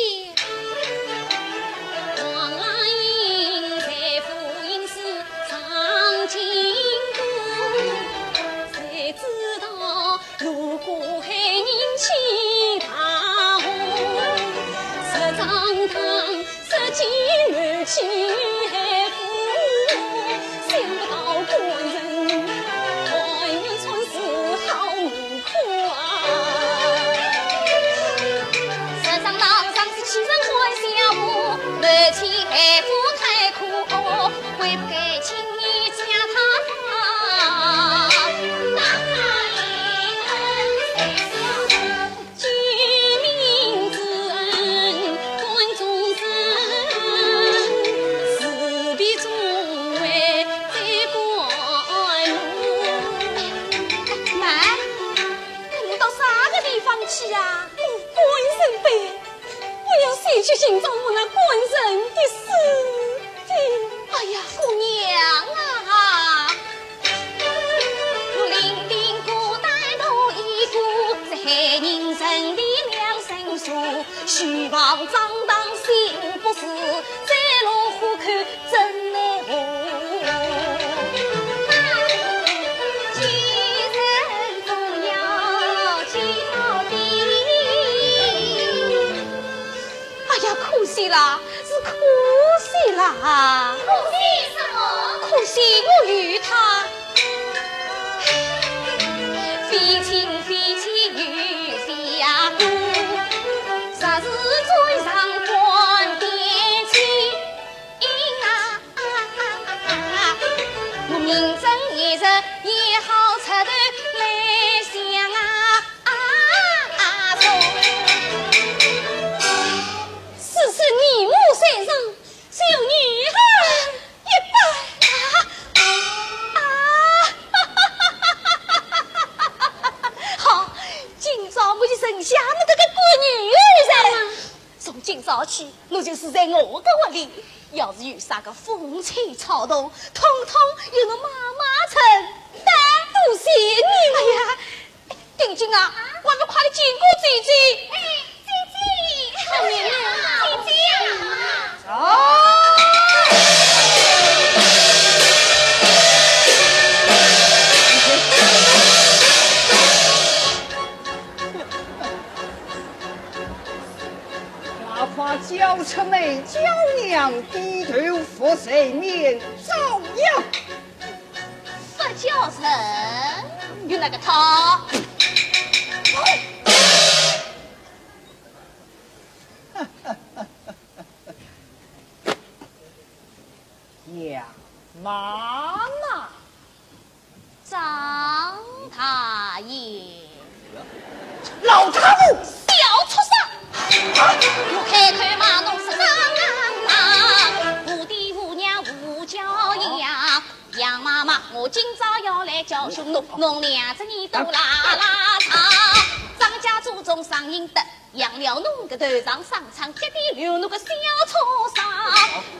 哎，侬到啥个地方去呀？我官人呗，我要前去寻找我那官人的尸体。哎呀，姑娘啊！ 人生苦短路一个，在人生的两生处，希望长大心不死，在龙虎口。啊，是可惜啦。可惜什么？可惜我与他非亲非戚又非阿哥，实是嘴上管点亲啊。我明争暗斗也好出头来相啊。啊，啊，啊。 世事你我三生，就你我一拜。啊，啊，好，今朝我就认下你这个干女儿了。从今朝起，侬就住在我的屋里，要是有啥个风吹草动，统统由侬妈妈承担。多谢你。哎呀， 丁金啊，还不快点见过姐姐？哎，姐姐，好妹妹啊，姐姐啊。快快叫出梅娇娘，低头伏在面朝阳。 不叫人，有那个他？杨妈妈。张大爷。老太婆。小畜生！我开口骂侬是张啊，无爹无娘无教养。 杨妈妈，我今朝要来教训侬，侬两只耳朵拉拉长。张家祖宗上阴德，养了侬个头上生疮，接地留侬个小畜生。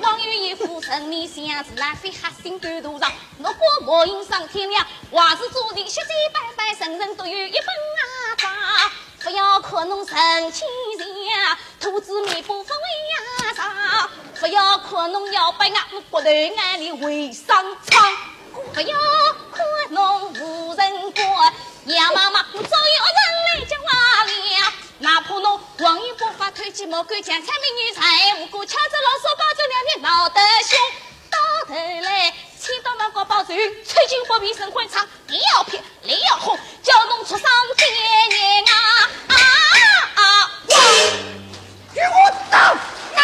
望有一副神面相，自然非黑心狗头上。侬不莫硬上天亮，还是做人血气斑斑，人人都有一本啊账。不要看侬神气强， 兔子尾巴不会呀长，不要看侬摇摆啊，我骨头眼里会生疮。不要看侬无人管，杨妈妈，我早有人来叫我了。哪怕侬黄眼白发，偷鸡摸狗，强抢民女财，我哥抢只老鼠，抱走两年闹得凶。到头来，千刀万剐报仇，抽筋发病，神魂丧，你要骗，你要哄，叫侬畜生孽人啊！啊啊！ 与我打！打！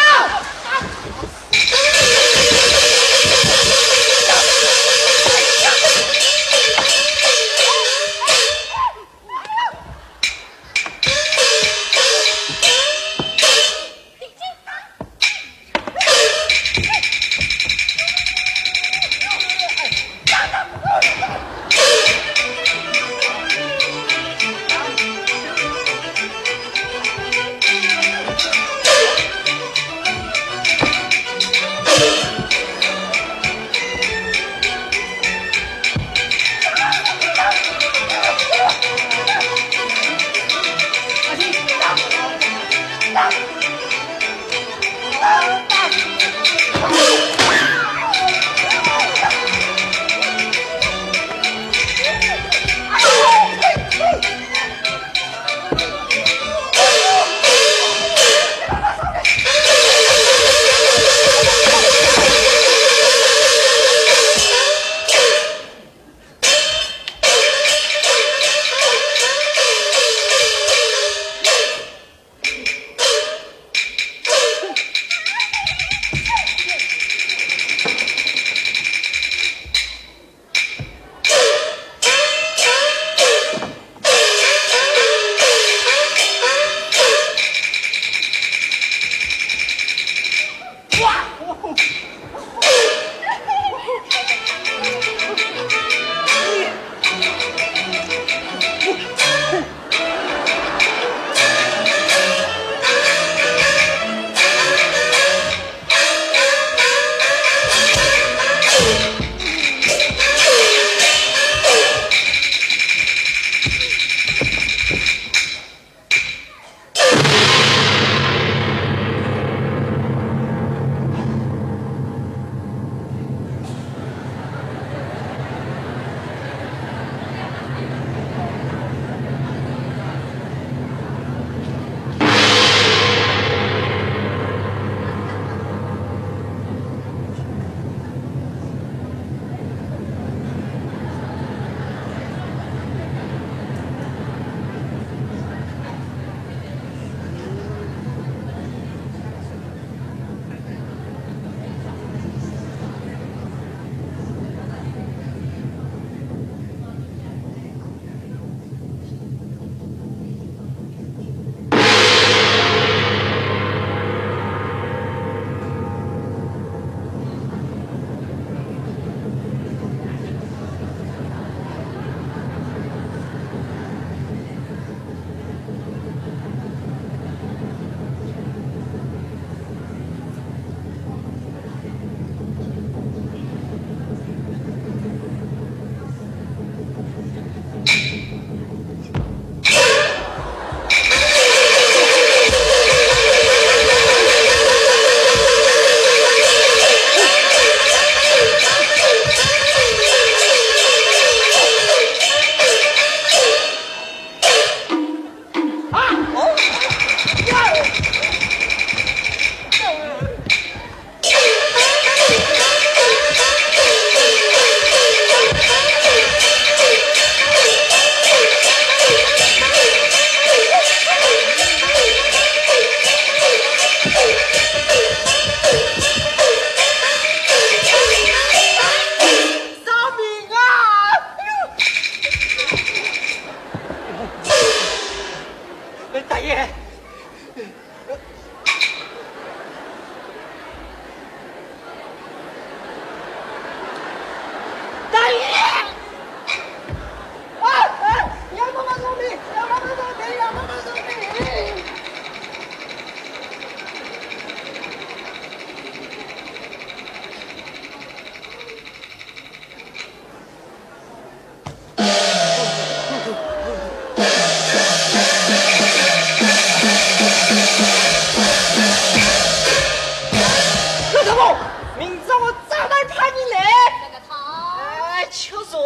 哦，明朝我照样派你来。这个他。哎，求主。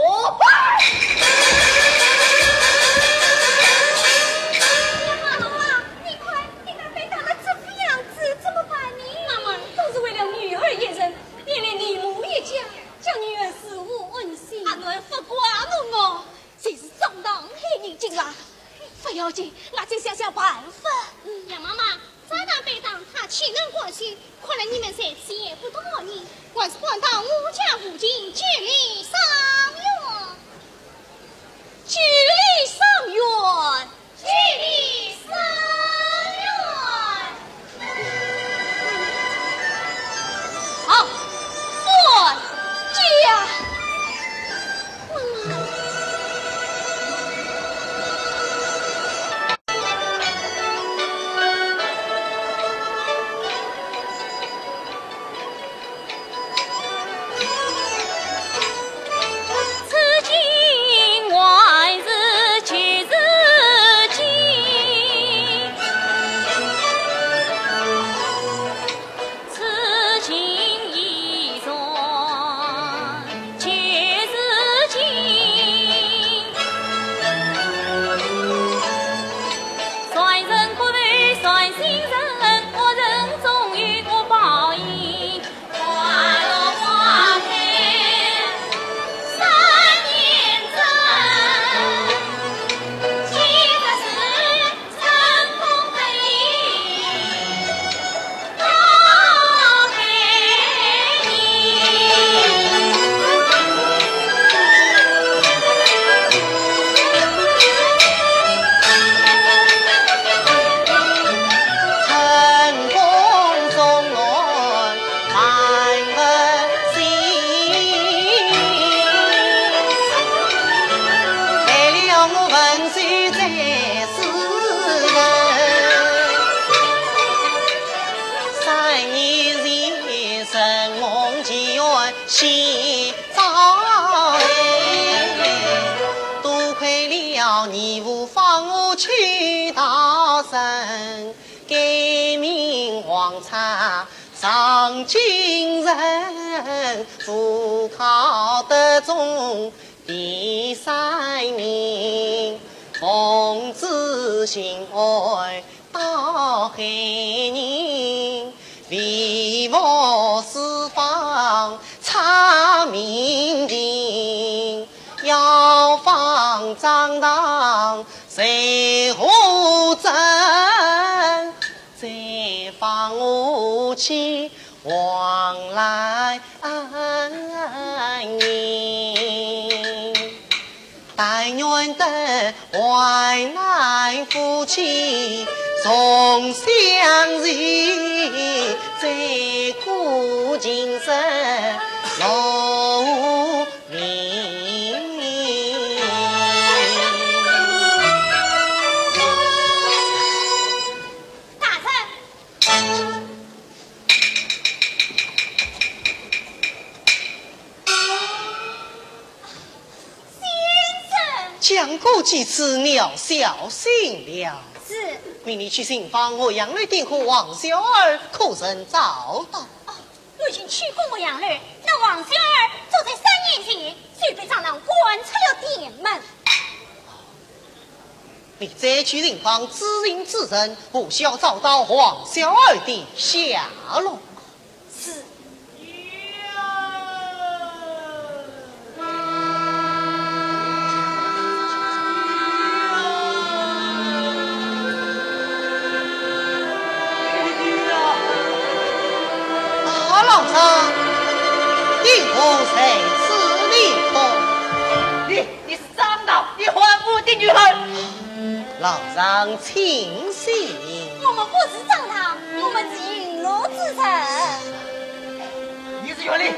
妈妈，你看，你看，被打得这副样子，怎么办呢？妈妈，都是为了女儿一人，连累你母一家，叫女儿如何安心？阿囡不怪我，就是张堂害你进来。不要紧，我再想想办法。嗯，杨妈妈， 张堂被打，他岂能甘心？看来你们谁也不多呢，还是赶到我家附近接礼伤冤。接礼伤冤，接礼伤冤。好，管家。 此情还是旧时情。 此情已成旧时情。船人不渡船新人，恶人终有恶报应。花落花开三年春，今日是 多亏了义父放我去逃生，改名黄差 上京城，赴考得中第三名，奉旨寻爱讨海人，为父四方差民情，要放张堂谁和争？ 再放我去往来安宁。但愿得患难夫妻重相聚，再苦情深路无 大人。先生。讲过几次，你要小心了。是。命你去寻访岳阳楼店客王小二，可曾找到？哦， 我已经去过岳阳楼，那王小二早在三年前就被张堂赶出了店门。你再去寻访知情之人，务须要找到王小二的下落。是。 啊，老丈，你何在此地方？你，你是张堂，你还我的女儿。老丈请息。我们不是张堂，我们是引路之人。你是袁林，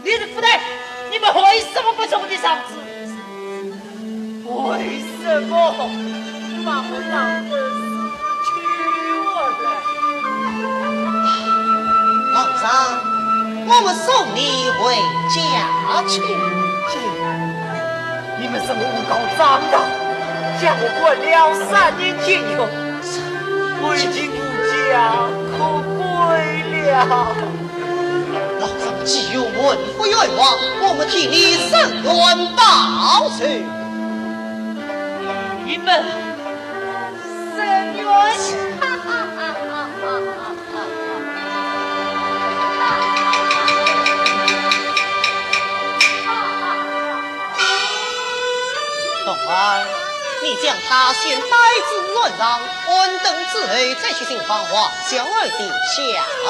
你是福台，你们为什么不是我的长子？为什么把我当成是女儿来？老丈，我们送你回家去。你们什么诬告张堂，将我关了三年监狱，我已经无家可归了。既有文府冤枉，我们替你伸冤报仇。你们伸冤？童儿，你将他先带至院上，安顿之后再去寻访王小二的下落。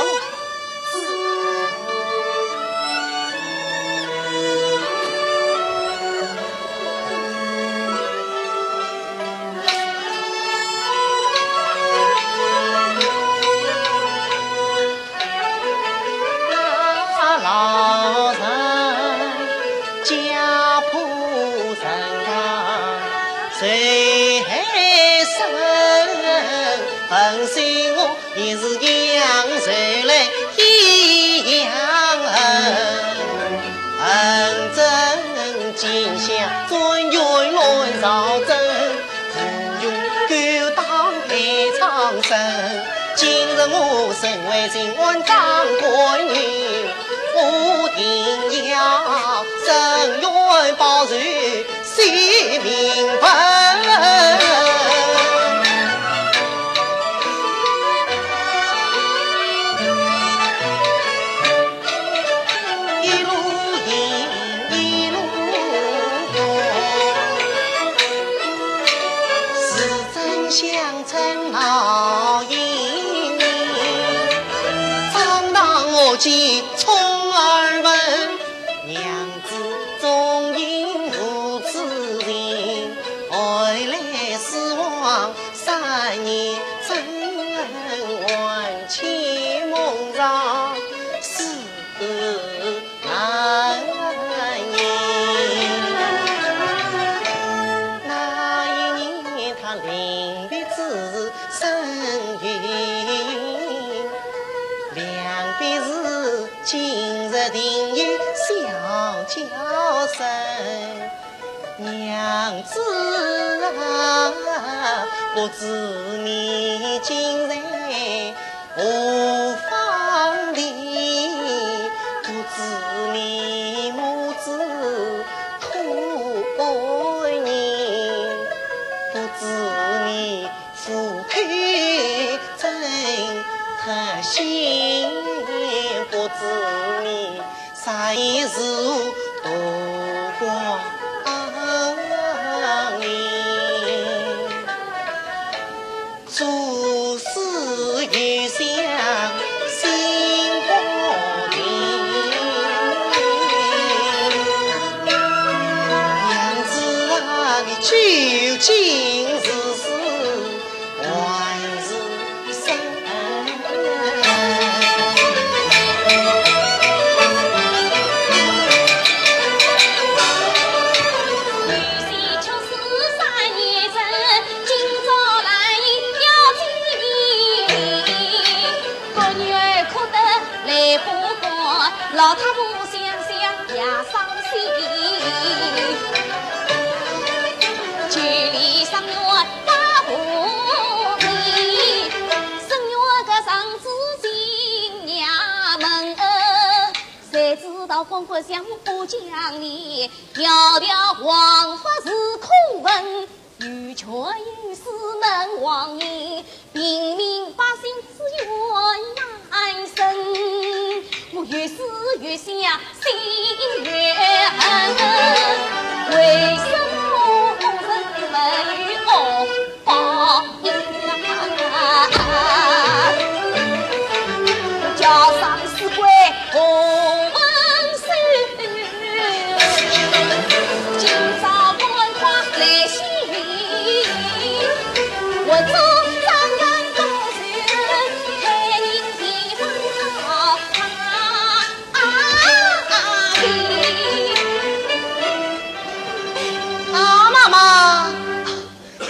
啊，妈妈，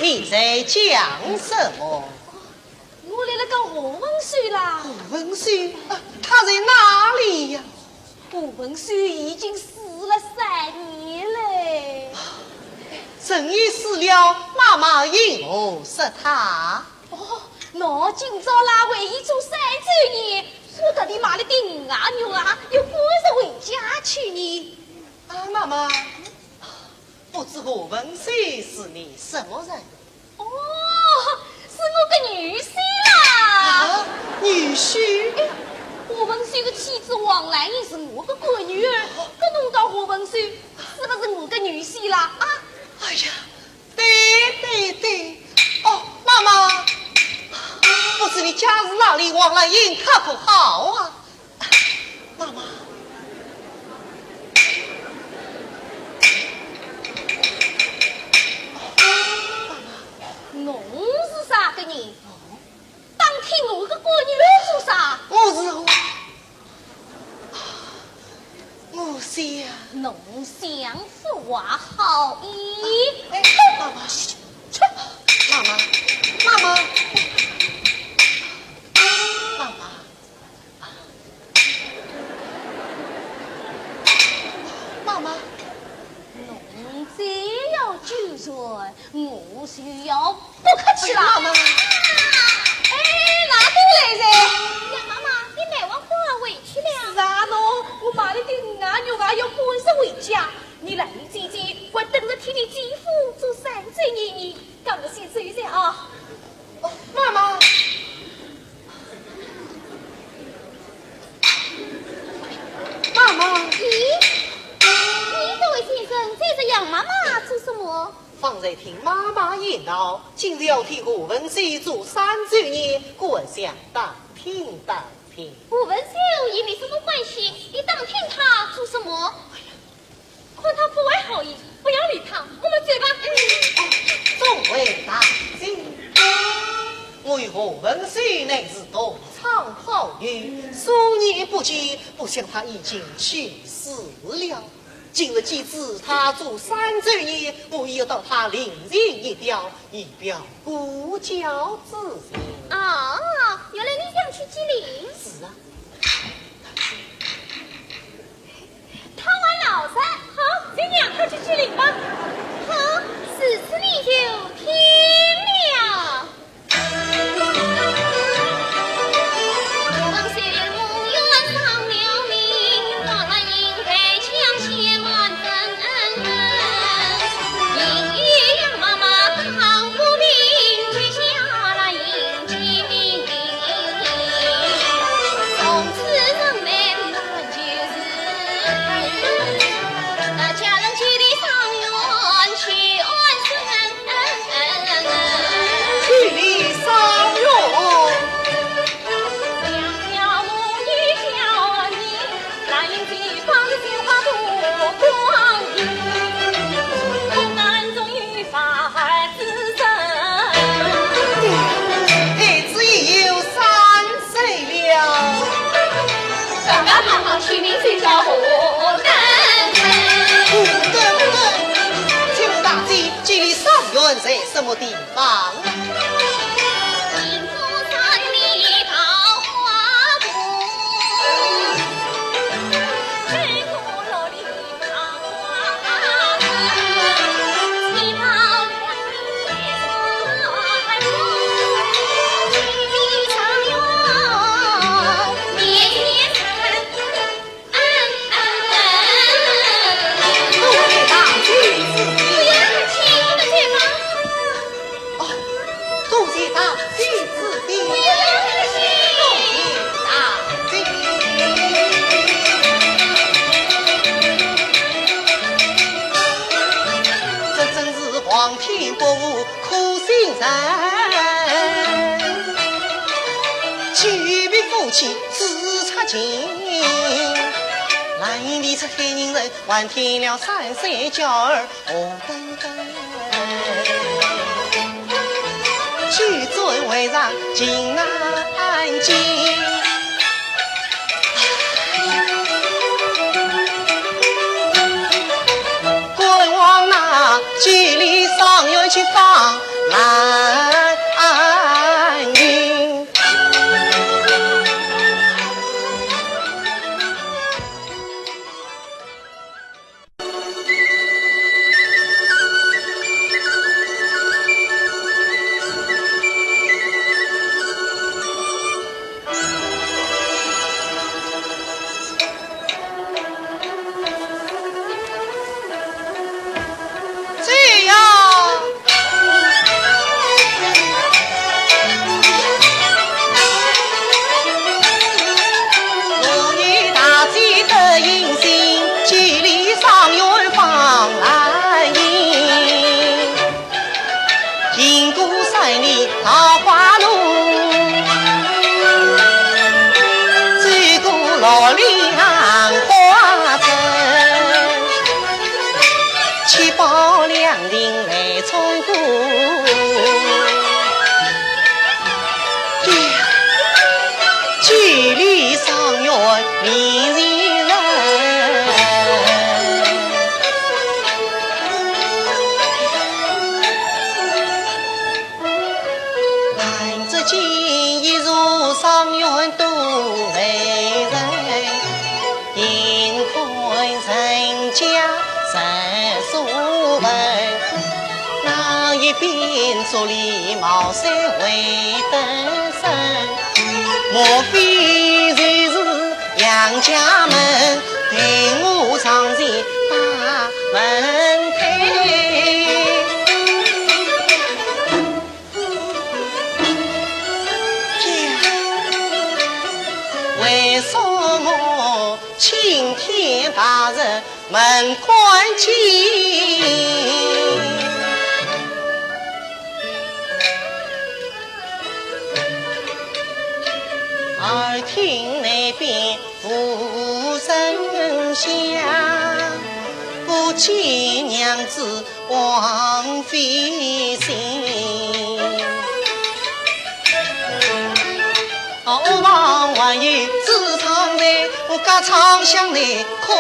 你在讲什么？我来了个何文秀啦。何文秀？啊，他在哪里呀？何文秀已经死了三年嘞。人已死了，妈妈因何说他？哦，喏，今朝啦，为伊做三周年，我特地买了顶五十块啊，要感谢为文秀是你什么人？哦，是我个女婿啦。啊，女婿？哎，夏文秀个妻子王兰英是我个干女儿，搿侬讲夏文秀是勿是我个女婿啦？啊？哎呀，对对对，哦，妈妈，不知你家住哪里，王兰英可可好啊？ 妈妈。妈妈。侬是啥个人？打听我个干女儿做啥？我是，我想……侬想勿话好意。哎，妈妈。妈妈，妈妈。妈妈。 妈妈。侬再要纠缠，我就要不客气了。哎，妈妈。哎，哪能来哉？呀，妈妈，你买完花回去了？是啊，侬，我买了点五花肉啊，要赶着回家。你兰英姐姐，我等着替你姐夫做三周年呢，赶紧走噻啊。 哦，妈妈。妈妈。咦，你这位先生追着杨妈妈做什么？方才听妈妈言道，今日要替夏文秀做三周年，故而想打听打听。夏文秀也没什么关系，你打听他做什么？ 看他不怀好意，不要理他，我们走吧。哎，哦，众位大姐，我与夏文秀乃是同窗好友，数年不见，不想他已经去世了。今日既知他做三周年，我也要到他灵前一吊，以表过交之情。啊，原来你想去祭灵？是啊。 他还老实，好，就让他去祭灵吧。好，如此你就听了。祭灵上元。孩子已有三岁了。刚刚堂堂取名就叫何登登。何登登，请问大姐，祭灵上元在什么地方？ 哦，多谢大姐指点，多谢大姐。这真是皇天不负苦心人，久别夫妻自差情。兰英未曾海人人， 还添了三岁娇儿何登登。举尊为上敬难尽，观望那祭灵上元去访兰英。老林花针，七宝两锭来充公。呀，九里状元面前人。 弹指间一座状元都未曾，闲看人家十所闻。那一边竹篱茅塞会得深，莫非就是杨家门？待我上前把门开。 呀，为什么青天白日门关紧？耳听那边无人响，不见娘子 王妃醒。哦，我旁还有紫窗台，我隔窗向内看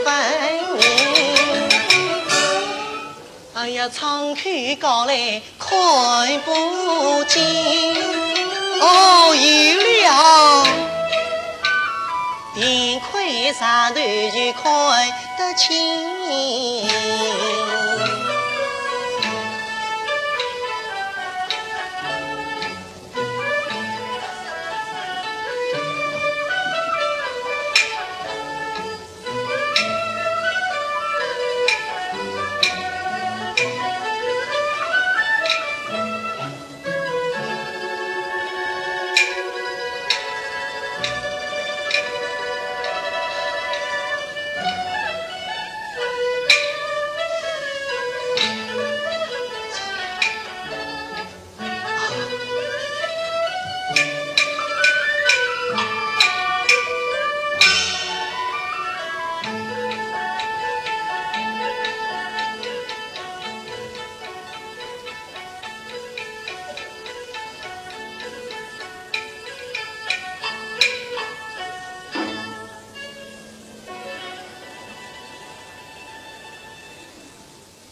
分明。哎呀，窗口高来看不见。哦，有了。 电盔上头就看得清。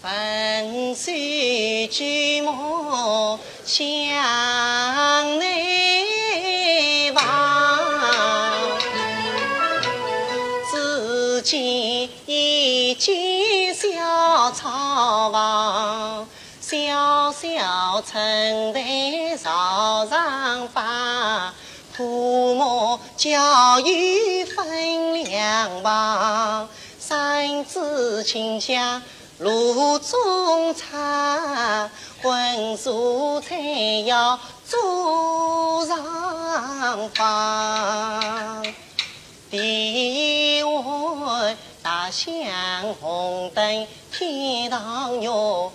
分手之梦向内望，只见一间小草房，小小春台朝上摆，铺满娇衣分两旁，三枝清香 炉中插，荤素菜肴桌上放。第一碗大香红灯天堂肉，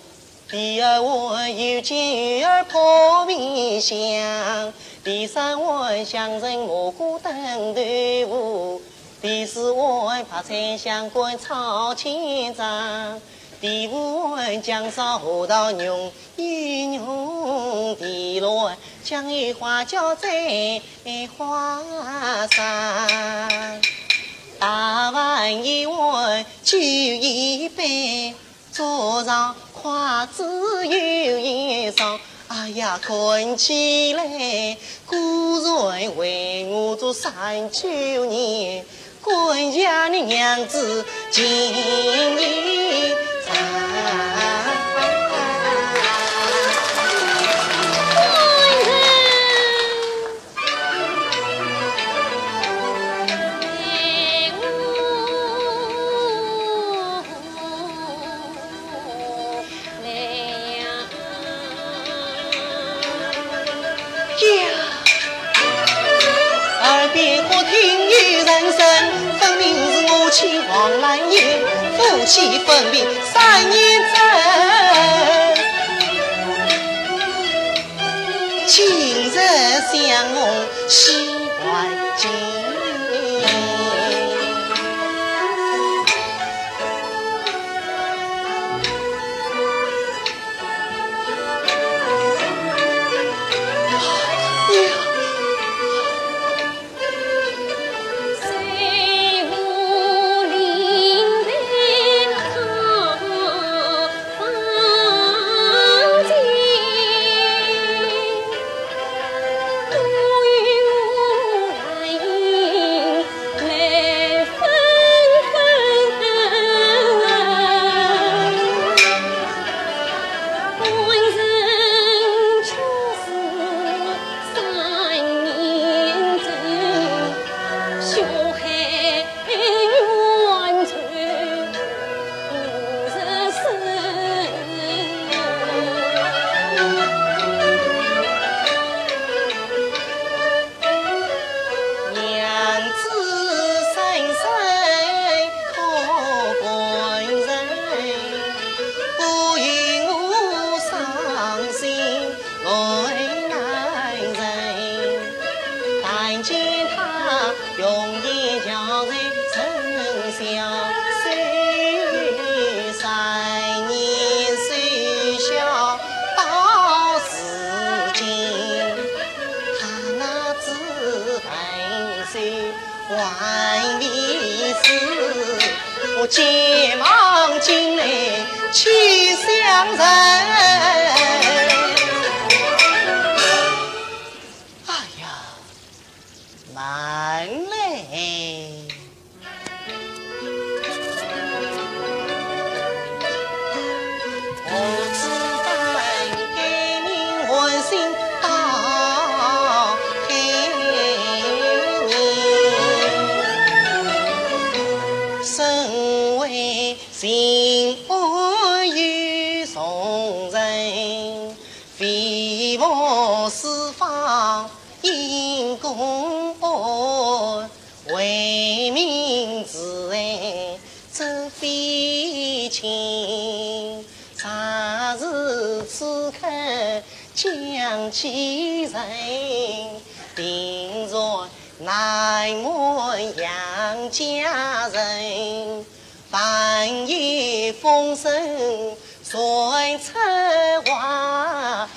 第二碗有鲫鱼儿破皮香，第三碗香陈蘑菇炖豆腐， 第四碗白菜香干炒千张，第五碗酱烧核桃浓一浓，第六碗酱油花椒醉花生。大碗一碗酒一杯， 桌上筷子有一双，哎呀，看起来果然为我做三九年，感谢你娘子情意长。 呀，耳边忽听有人声，分明是我妻王兰英，夫妻分别三年整，今日相逢喜还惊。我急忙进来去相认。哎呀，慢来！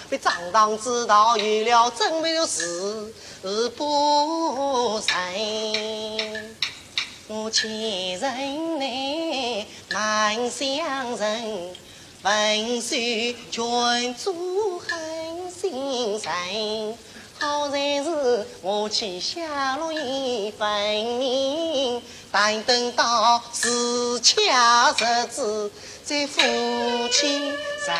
别张堂之道，有了真名是不成。我见人难，难相认，文书卷珠很心神。好在是我去下落已分明，但等到时巧日子， 这夫妻在。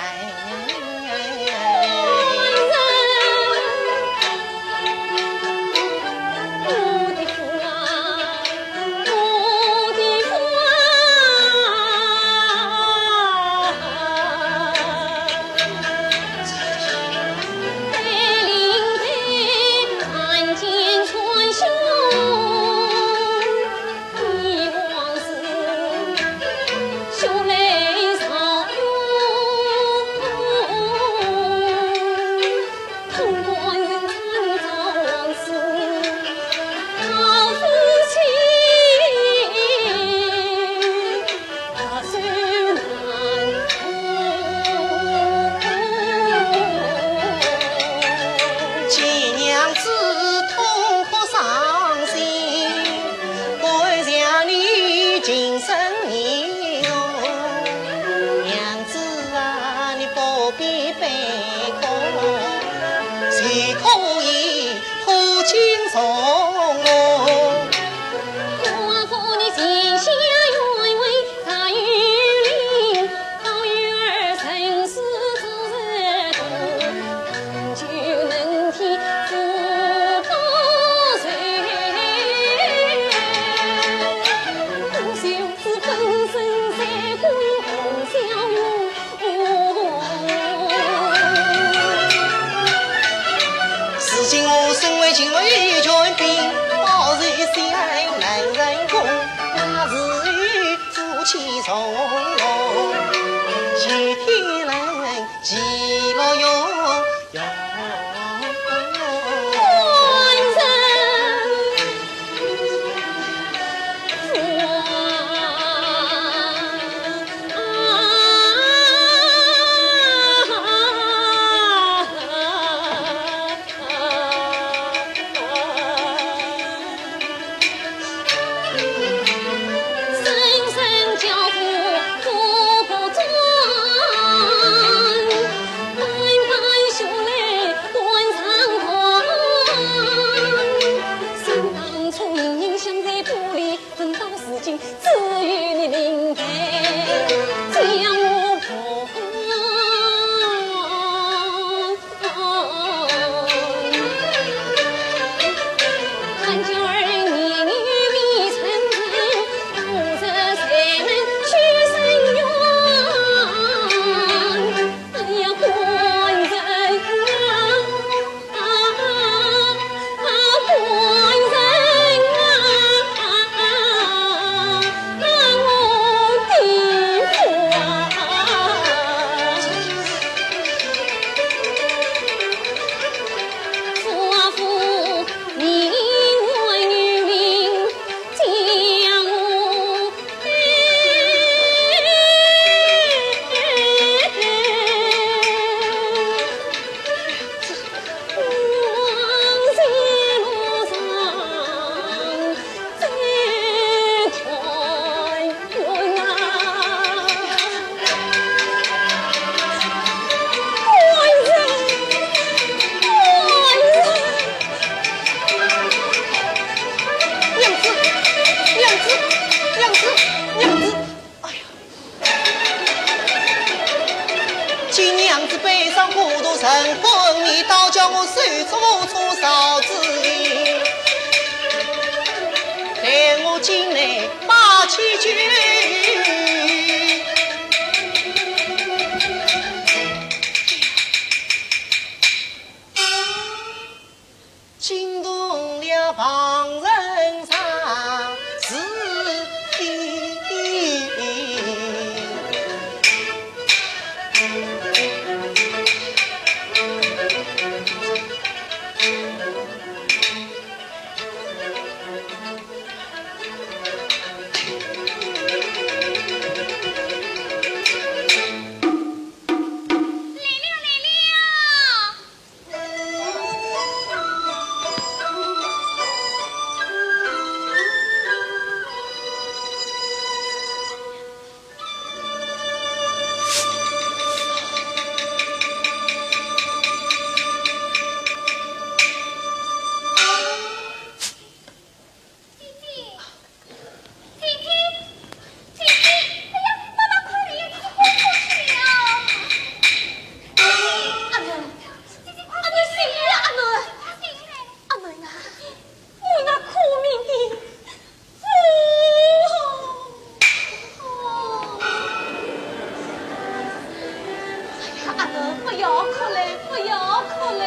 见娘子痛哭伤心，不想你情深意重。娘子啊，你不必悲哭，谁可以 可敬重我。如今我身为情为权柄，保谁相爱难成功，那是夫妻重逢，有天能其乐融融。进来把酒敬。惊动了旁人常是非。来了，来了。姐姐，姐姐，姐姐，哎呀，妈妈快来呀，姐姐昏过去了。阿囡，姐姐快来呀，阿囡，快醒来。阿囡啊，我那苦命的，哦，哦。哎呀，阿囡，不要哭了，不要哭了。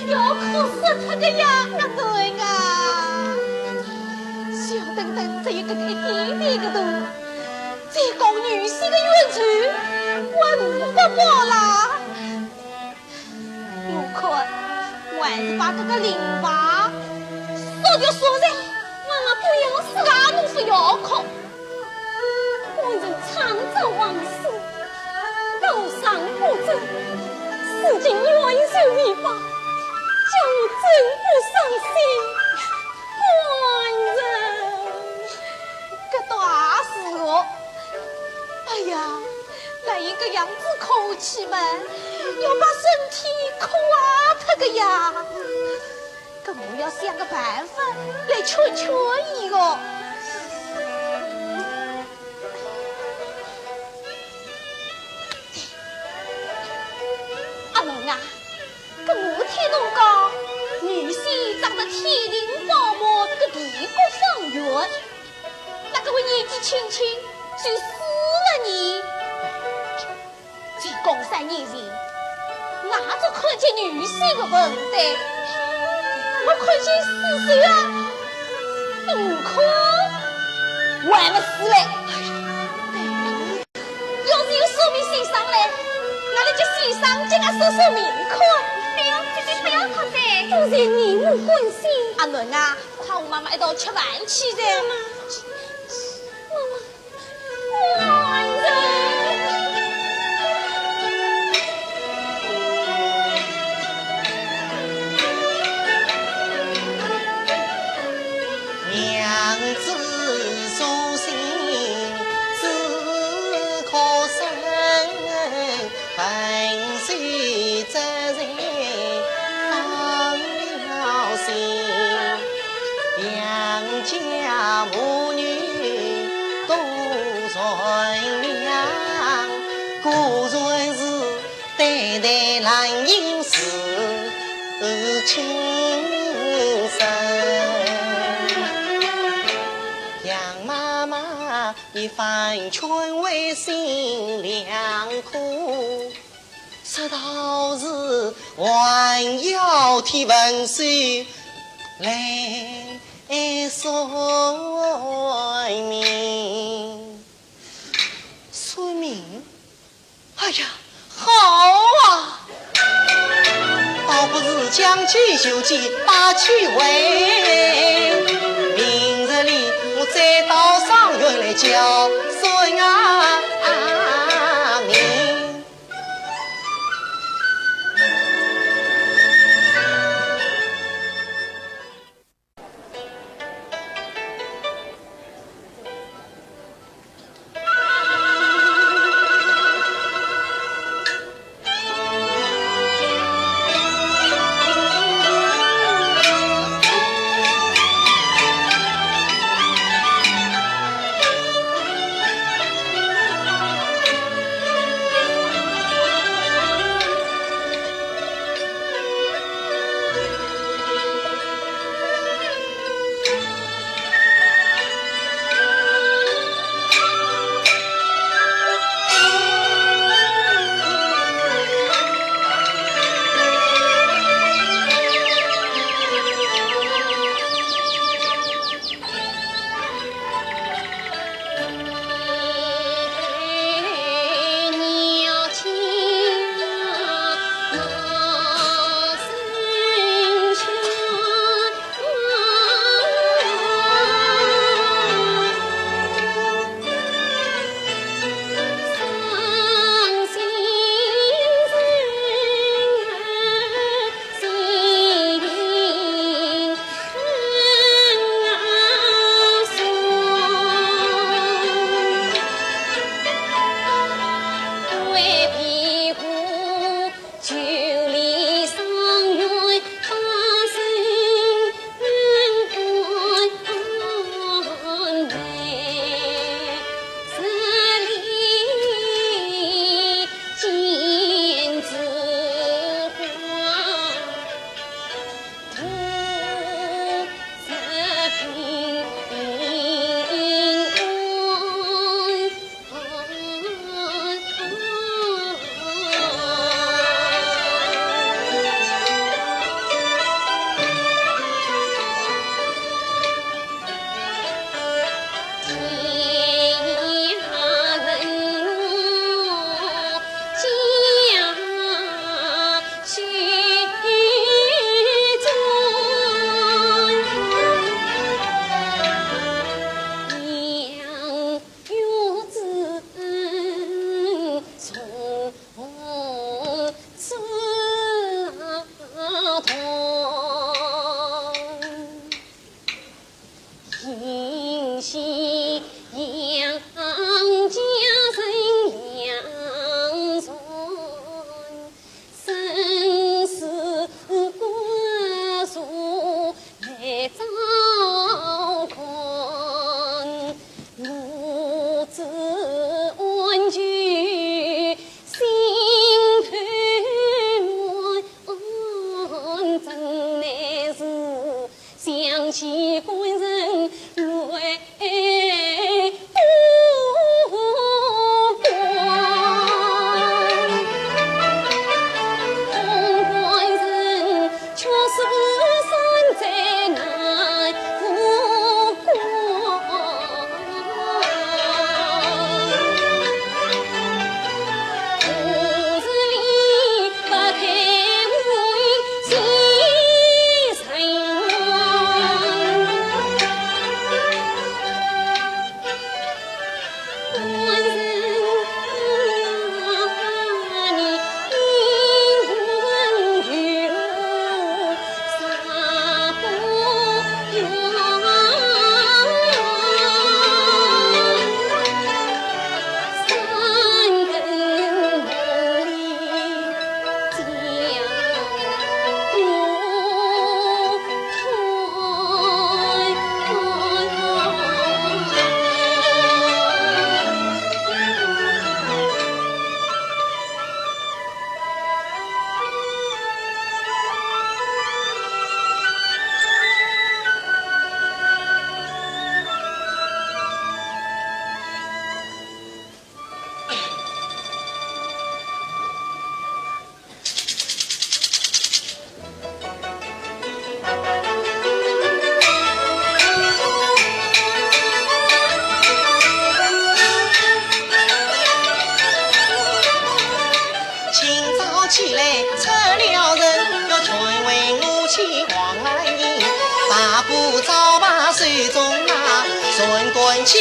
要哭死脱个呀，阿囡啊！小墩墩只有搿个一点点个大，再讲女婿个冤仇，还勿报啦。我看，还是把搿个令牌烧就烧噻。妈妈，不要烧。自家侬勿要哭。 官人唱着往事，高山不争，如今冤仇未报，叫我怎不伤心？官人，搿倒也是哦。哎呀，哪有搿样子哭起嘛，要把身体哭坏脱个呀。 搿我要想个办法来劝劝伊哦。阿囡啊，搿我听侬讲，女婿长得天庭饱满，搿个地国方圆，那搿位年纪轻轻就死了呢？ 在江山面前，哪只看见女婿个文旦？我看见死尸啊！侬看，还勿死嘞！要是有说明先生嘞，俺来叫先生给俺说说明看。哎呀，姐姐不要哭噻。都是你我关心。阿囡啊，快和妈妈一道吃饭去噻。妈妈，妈妈。 娘子苏醒，只可生，分手之人放了心。杨家母女多善良，果然是 对待兰英是情深。杨妈妈一番劝慰心良苦，说道是还要替文秀来算命。算命？ 哎呀，好啊！倒不如将计就计，把酒问明日里，我再到赏月来叫算啊命。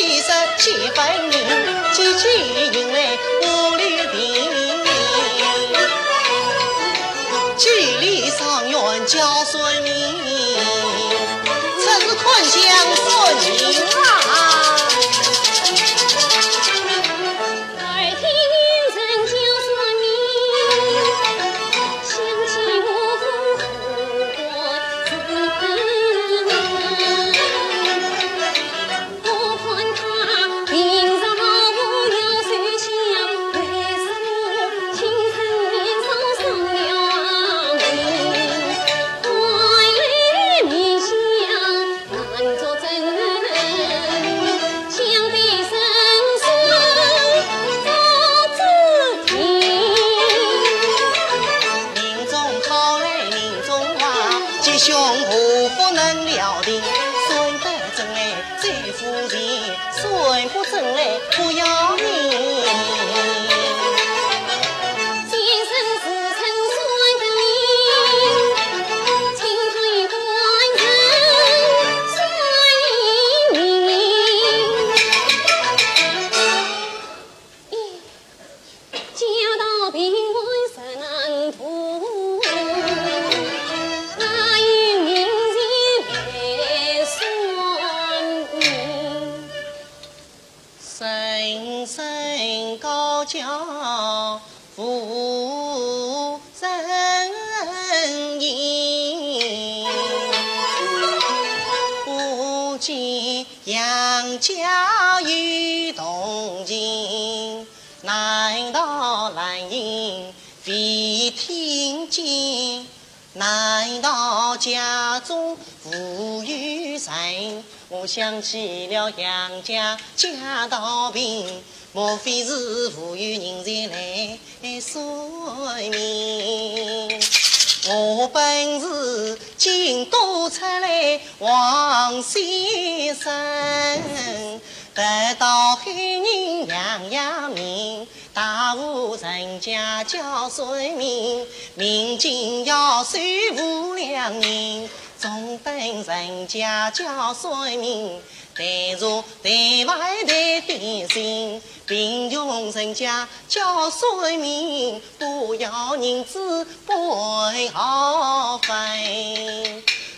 一生结拜人，结结人来无留情。千里上元叫算命，出自款项算命啊。 命中考来命中坏，吉凶祸福能料定，算得准来最福气，算不准来不要命。 人人高叫无人应，不见杨家有动静，难道兰英未听见？ 难道家中无有人？我想起了杨家贾道平，莫非是无有人前来算命？我本是京都出来王先生，得到海宁杨家名， 大户人家叫算命，命金要收无良人。中等人家叫算命，淡茶淡饭淡点心。贫穷人家叫算命，不要银子不要饭。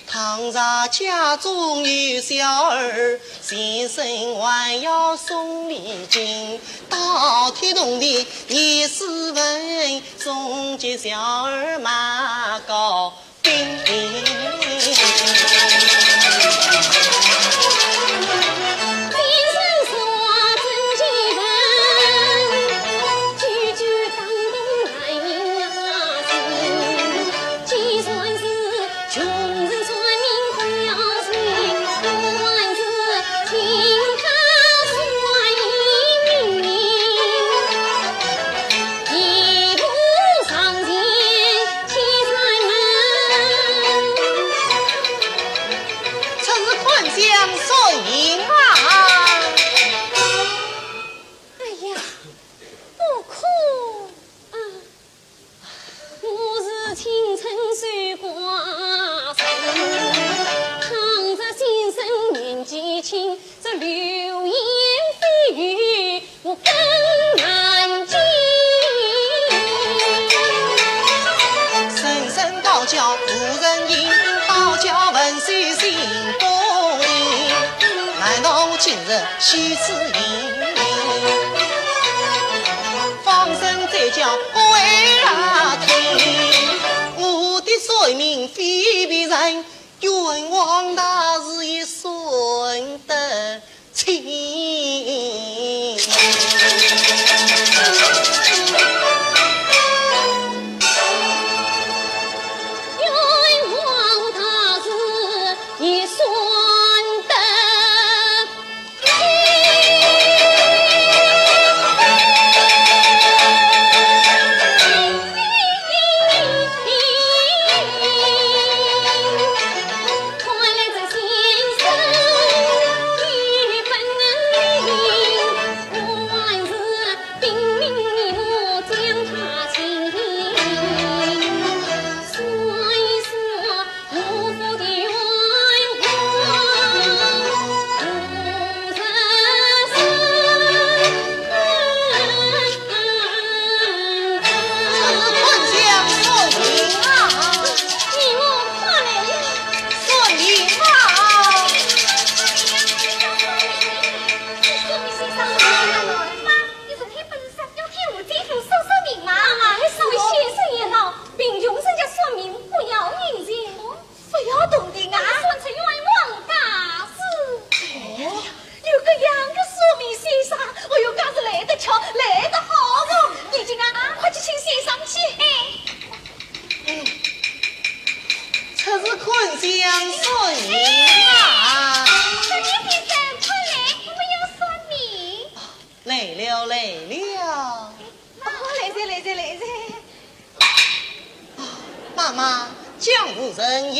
倘若家中有小儿，先生还要送礼金，到天洞里二十文，送给小儿马高兵。 出自款项算命啊！哎呀，不哭啊！我是青春守寡人，倘若先生年纪轻，这流言蜚语 我更难听。声声高叫无人应，高叫闻声心不定。难道我今日许此行？放声再叫归来听。我的算命非别人， 冤枉大事也算得清。冤枉大事也算得清。来得好哦，你这个啊，快去请先生去。哎，出是看相算命啊。这里先生，快来，我们要算命。来了，来了。哦，来哉，来哉，来哉。妈妈，江湖人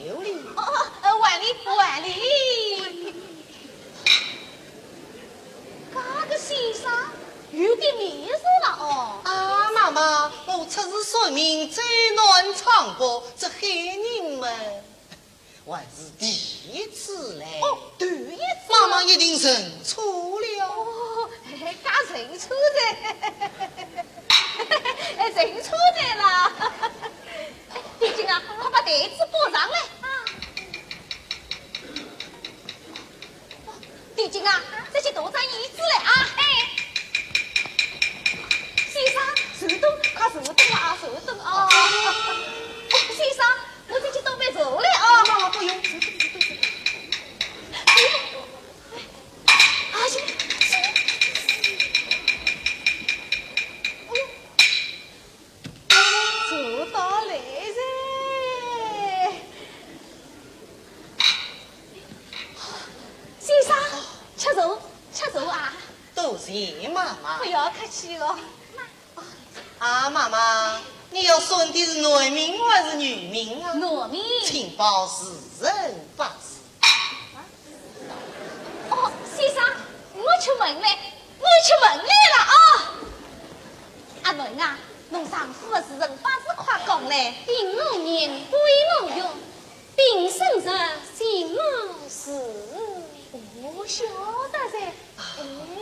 有礼。哦，呃，还礼，还礼。 搿个先生有点面熟了哦。啊，妈妈，我出是算命，走南闯北，这海宁门还是第一次来。哦，第一次。妈妈一定认错了。哦，哎，搿认错哉，哎，认错哉啦。哎，定金啊，快把台子搬上来啊。 定金啊，再去驮张椅子来啊。哎。先生，坐等，快坐等啊，坐等啊。哎，先生，我再去倒杯茶来啊。妈妈不用，坐等，坐等，坐等。啊，行，行。哎呦，坐到来哉。 先生，吃茶，吃茶啊。多谢妈妈。不要客气了。啊，妈妈，你要算的是男命还是女命啊？男命。请报时辰八字。哦，先生，我去问嘞，我去问嘞了啊。阿文啊，侬丈夫的时辰八字快讲嘞。丙午年，癸卯月， 丙申日，辛卯时。哦，晓得哉，哎，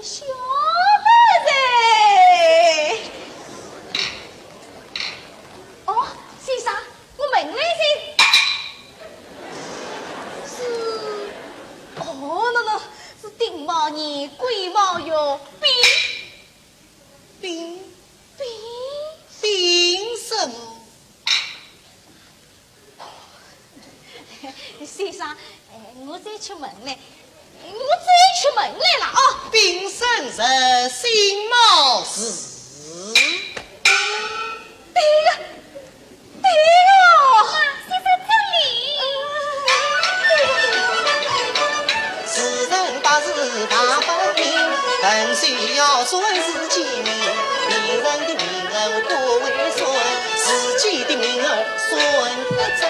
晓得哉。哦，先生，我问了一下，是，哦，喏，喏，是丁卯年，癸卯月，丙，丙，丙，丙什么？ 先生，哎，我再去问嘞，我再去问嘞了啊。丙申日，辛卯时。对个，对个。先生这里。时辰八字大分明，本岁要算自己命，别人的命儿我不会算，自己的命儿 算得准。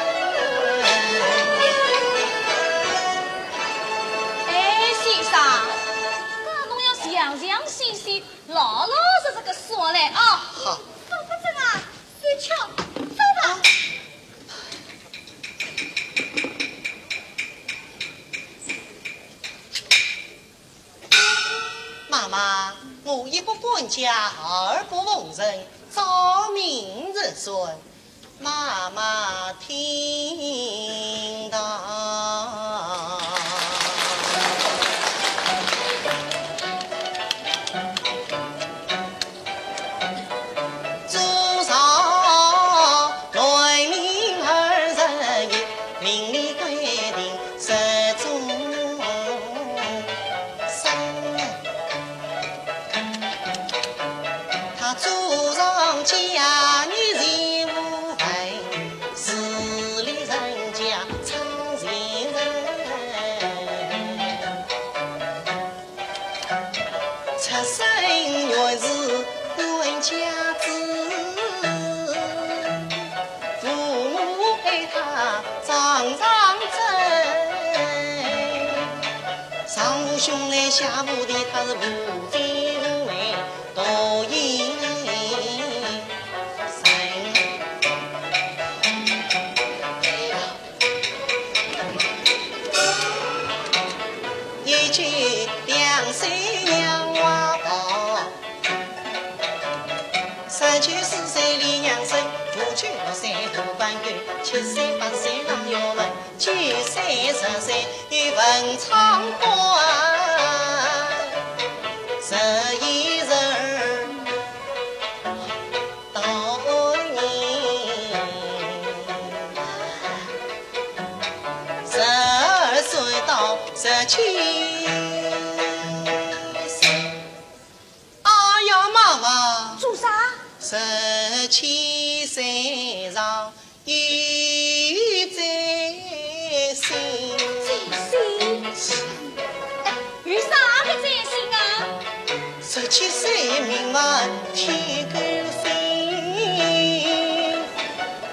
哎，先生，搿侬要详详细细，老老实实个算嘞啊。好。算勿准啊，算巧，算吧。妈妈，我一不管家，二不奉承，照命而算。 妈妈听到。祖上男命二十一，命里规定十种生。 他祖上家业全无份，势利人家昌前人。出身原是官家子，父母爱他常常争。 上无兄弟，下无弟，他是无亲无爱，独一人。一句两声娘话报，十九四岁李娘生，五九六岁大半个，七岁八岁郎月门。 九岁十岁与文昌官，十一岁到年，十二岁到十七岁。 哎呀，十七岁上有追星。追星？哎，有啥个追星啊？十七岁名满天勾星，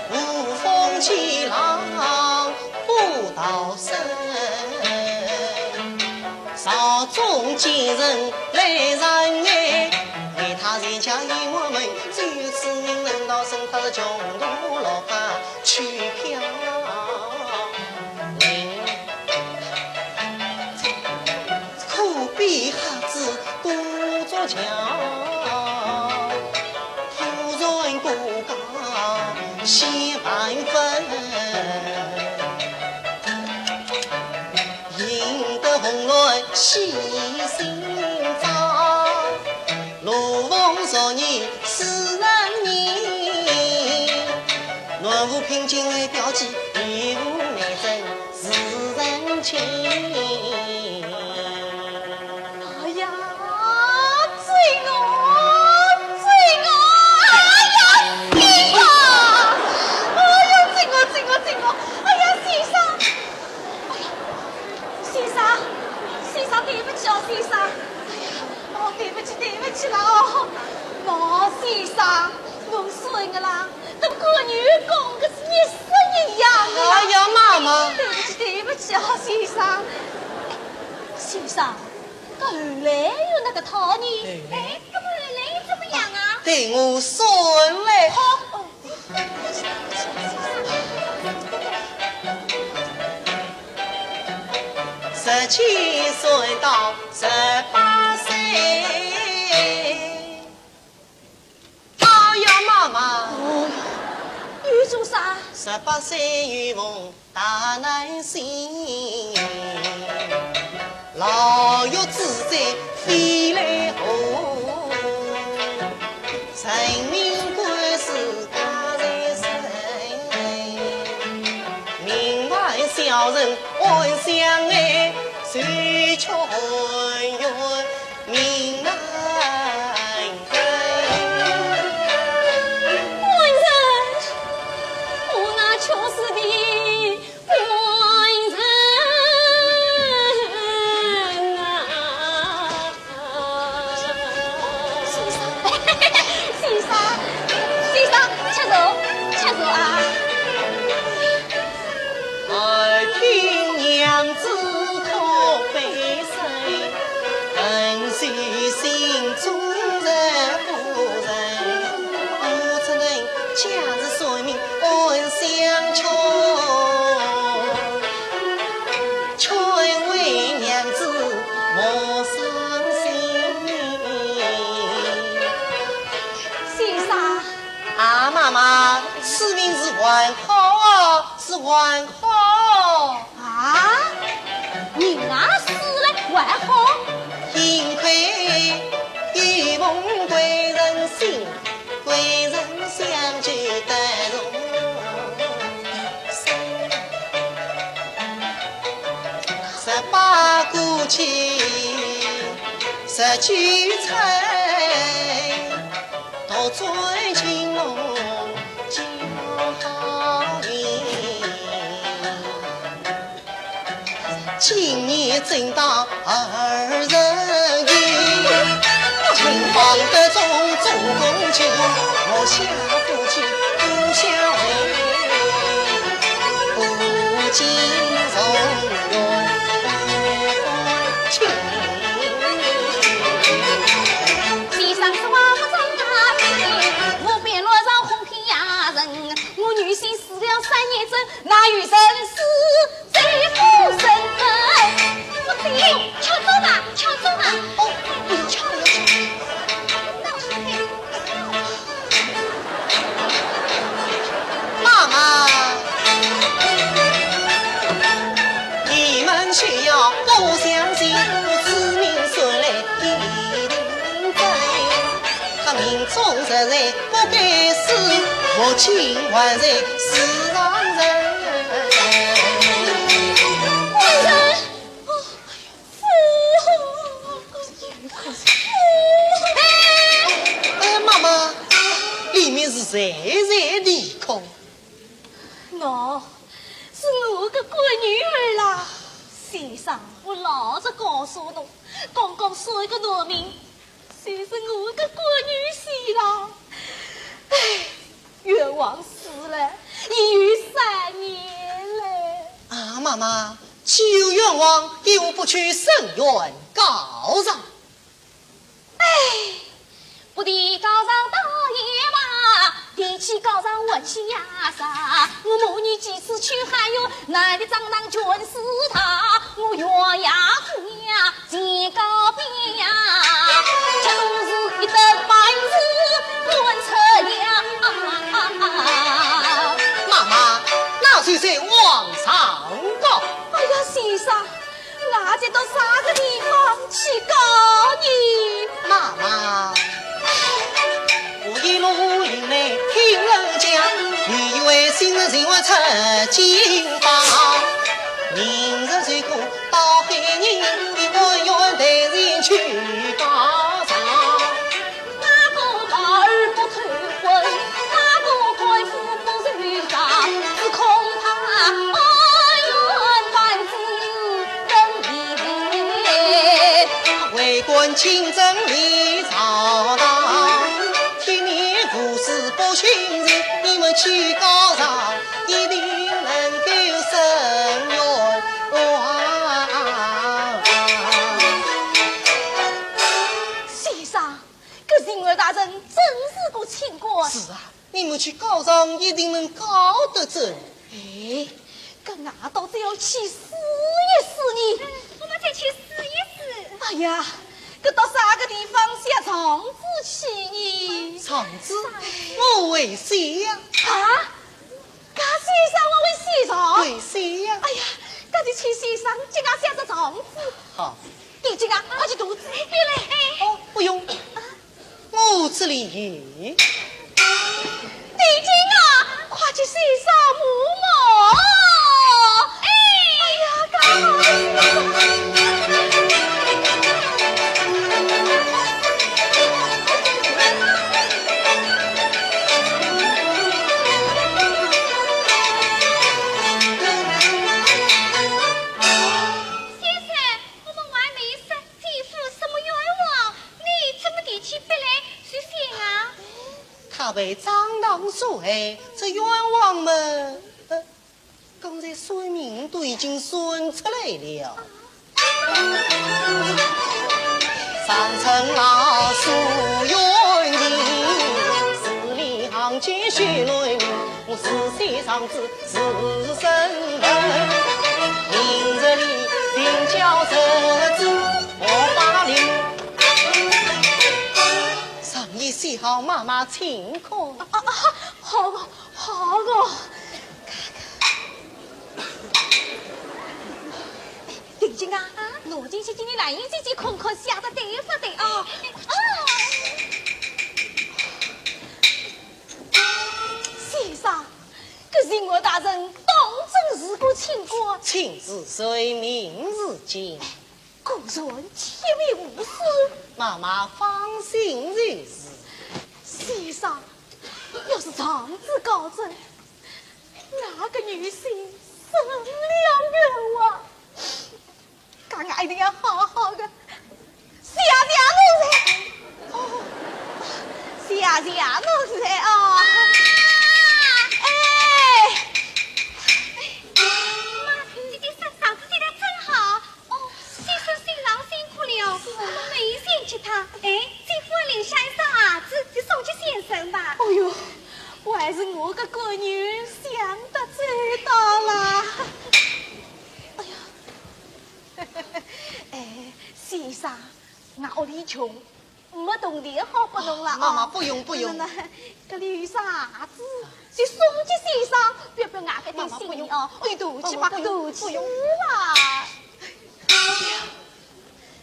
无风起浪不逃生。 朝中奸臣来上岸，为他全家与我们，只有此名人道生，他是穷途落魄去飘零。苦逼瞎子故作强，徒然骨刚显万分。 赢得红鸾喜心脏，罗网昨日世人迷。乱舞品金为标记，一舞难成世人情。哎呀，醉我，醉我，哎呀，醉我！哎呀，醉我，醉我，醉我！哎呀，先生！ 哎呀，先生，先生，对不起哦，先生。哎呀，哦，对不起，对不起了哦。哦，先生，侬说的啦，跟官员讲的是一式一样的啦。哎呀，妈妈。对不起，对不起哦，先生。先生，搿后来又哪个讨呢？哎，搿么后来又怎么样啊？对我说来。好，哦。 十七岁到十八岁。哎呀，妈妈。哦，又做啥？十八岁又逢 大难临，牢狱之灾飞来祸，人命官司家在身，命犯小人暗相害，谁却含冤 命难伸。官人，我那却是的官人啊！先生，先生，先生，吃茶，吃茶啊！ 耳听娘子可悲声，恨是心中人不忍。我只能假日算命暗相劝，劝慰娘子莫伤心。先生。啊，妈妈，此命是还好啊，是还好。 啊，人啊死了还好？幸亏有逢贵人心，贵人相救得重生。十八过去十九春， 独尊青龙叫好名。今年正当二十九，金榜得中做公举，我下夫去不下回，不尽荣荣。 先生说话不长大气，我便落上哄骗呀人。我女婿死了三年整，哪有人死在夫人？不对，抢走吧，抢走吧。哦，不要抢了，要抢。 妈妈，你们休要多相信，我此命算来一定准。他命中之人不该死，我今还在世上人。夫人， 哎，妈妈，你站在地空。喏，是我个干女儿啦。先生，我老实告诉侬，刚刚杀个农民，就是我个干女婿啦。唉，冤枉死了，已有三年了。啊，妈妈，既有冤枉，为何不去伸冤告状？ 唉，不提告状倒也罢，提起告状还气呀啥？我母女几次去喊冤，难的张郎全是他，我冤呀苦呀，几告遍呀，这都是一顿板子乱扯呀。妈妈，那就再往上告。哎呀，先生， 那就到啥个地方去告呢？妈妈，我一路行来听人讲，有一位姓陈，姓陈出京吧。明日如果到海宁，你官员带人去告状。 哪个儿不偷婚，哪个官府不受赏，只恐怕恩怨半生更地。为官清正立朝堂，天理无私不徇私，你们去告状，一定能够伸冤枉。先生， 搿巡按大人真是个清官。是啊，你们去告状一定能告得准。哎，搿俺倒是要去试一试呢。嗯，我们再去试一试。哎呀，搿到啥个地方写状子去呢？状子？我会写呀。啊？ 搿先生还会写状？会写呀。哎呀，搿就请先生替俺写只状子。好。你替俺快去肚子里来。哦，不用，我这里有。你替俺快去写上母哦。哎呀，搿 先生，我们还没说姐夫什么冤枉，你怎么提起笔来就写啊？他被张郎所害，这冤枉嘛，呃，刚才算命都已经算出来了。 上层老树冤情，字里行间血泪淋，我是谁上子是人人，明日里定叫人子我把令。上一写好，妈妈请看。啊，啊，啊，好个，好个。 婷婷啊，啊？侬进去给你来一记记看看，写得对不对啊？啊！先生，搿巡按大人当真是个清官。请示谁，明示见。果然铁面无私。妈妈放心就是。先生，要是状子告准， 那个女婿伸了冤枉，搿俺一定要好好的谢谢奴才。哦，谢谢奴才啊！哎，哎，妈，你的身上子写得真好。 哦，先生辛劳辛苦了，我们没有嫌弃他。哎，姐夫留下一双鞋子，就送给先生吧。哦哟，还是我个干女想得周到啦。哎呀，哎，先生，俺屋里穷， 没铜钿好拨侬了啊。妈妈，不用，不用。那，那，搿里有双鞋子，就送给先生，不要，不要，俺搿点心意哦。妈妈，不用。哎，对不起吧，妈妈，不用，对不起啦。不用。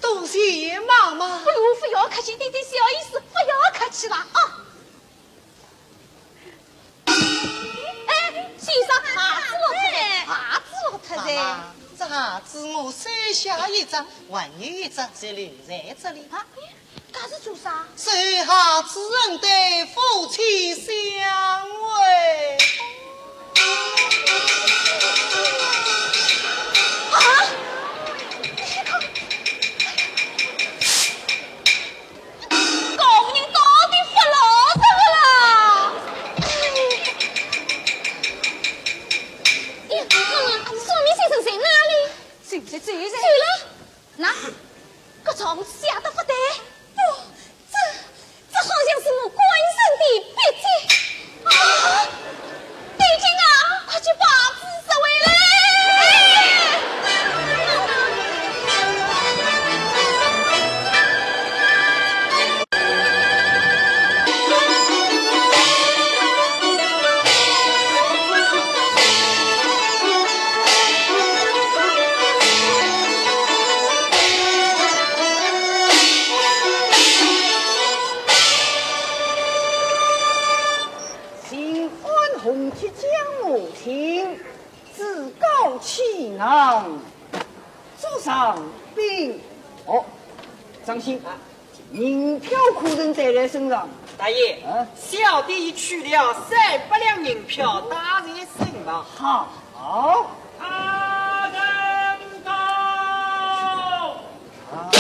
多谢妈妈。哎呦，不要客气，点点小意思，不要客气了啊。哎，先生，鞋子落脱了，鞋子落脱了。妈妈，这鞋子我收下一只，还有一只就留在这里。啊？搿是做啥？手下之人对夫妻相会。啊？你看，高人到底发牢骚了啦！哎呀，算命先生在哪里？走，走，走，走。走了。 喏，搿状子写得勿对。不，这，这好像是我官人的笔迹。啊，帝君啊，快去把字收回来！ 请安，红旗将我请，至高气昂，主上禀。哦，张兴啊， 银票可曾带在身上？大爷，啊？小弟已取了三百两银票，带在身旁。好。大人到！啊。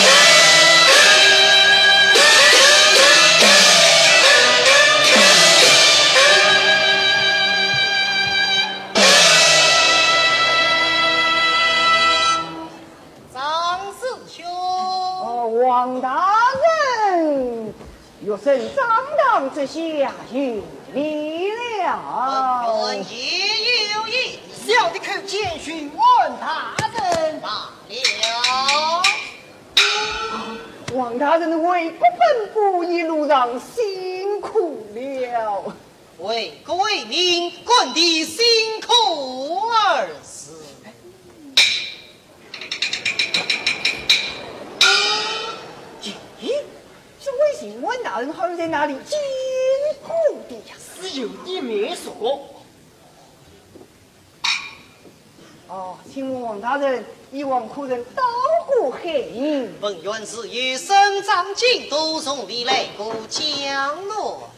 张师兄。哦，王大人，学生张唐这下有礼了。本院也有礼。小弟叩见巡按大人。罢了。王大人为国奔波，一路上辛苦了。 为国为民，干的辛苦二字。咦，这位巡按大人好像在哪里见过的呀？是有点面熟。 哦，请问王大人，以往可曾到过海宁？本院自幼生长京都，从未来过江南。哦，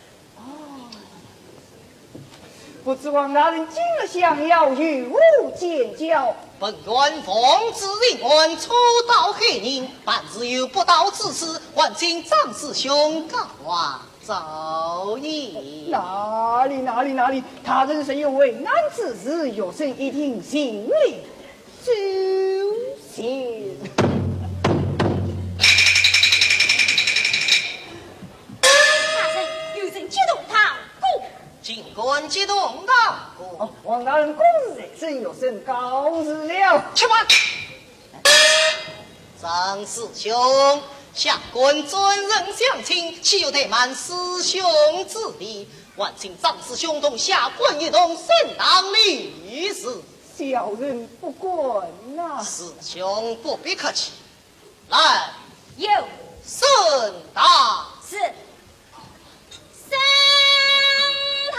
不知王大人今日相邀，有何见教？本院奉旨巡按，初到海宁，办事有不到之处，还请张师兄告啊。 赵爷。哪里，哪里，哪里，大人若有为难之事，学生一定尽力周旋。大人，有人激动堂鼓。竟敢激动堂鼓？哦，王大人公事在身，学生告辞了。且慢！ 张师兄，下官专任相请，岂有怠慢师兄之理？还请张师兄同下官一同升堂理事。小人不敢呐。师兄不必客气，来，有。升堂。是。 升堂。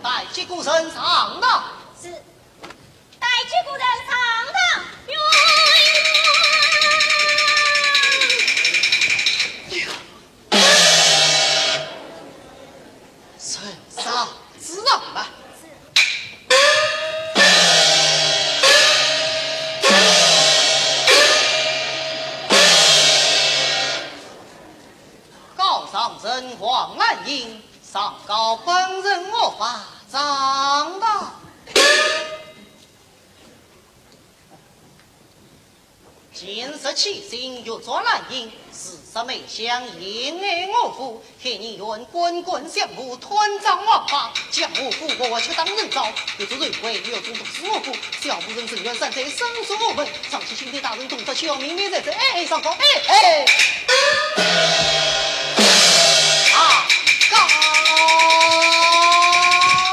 带几个人上堂。是。 带几个人上堂。哟，哟。人上之上吧。告上人王兰英， 上告本人恶法，上当。既明日起，新月照兰影，时时梅香，莺爱我府。海宁县官官相护，断掌王法，将我府我却当人招。有种罪魁，有种毒死我府，小妇人深冤，善哉申诉无门。上请刑天大人，动得小民民在这，哎，上告，哎，哎。啊，告。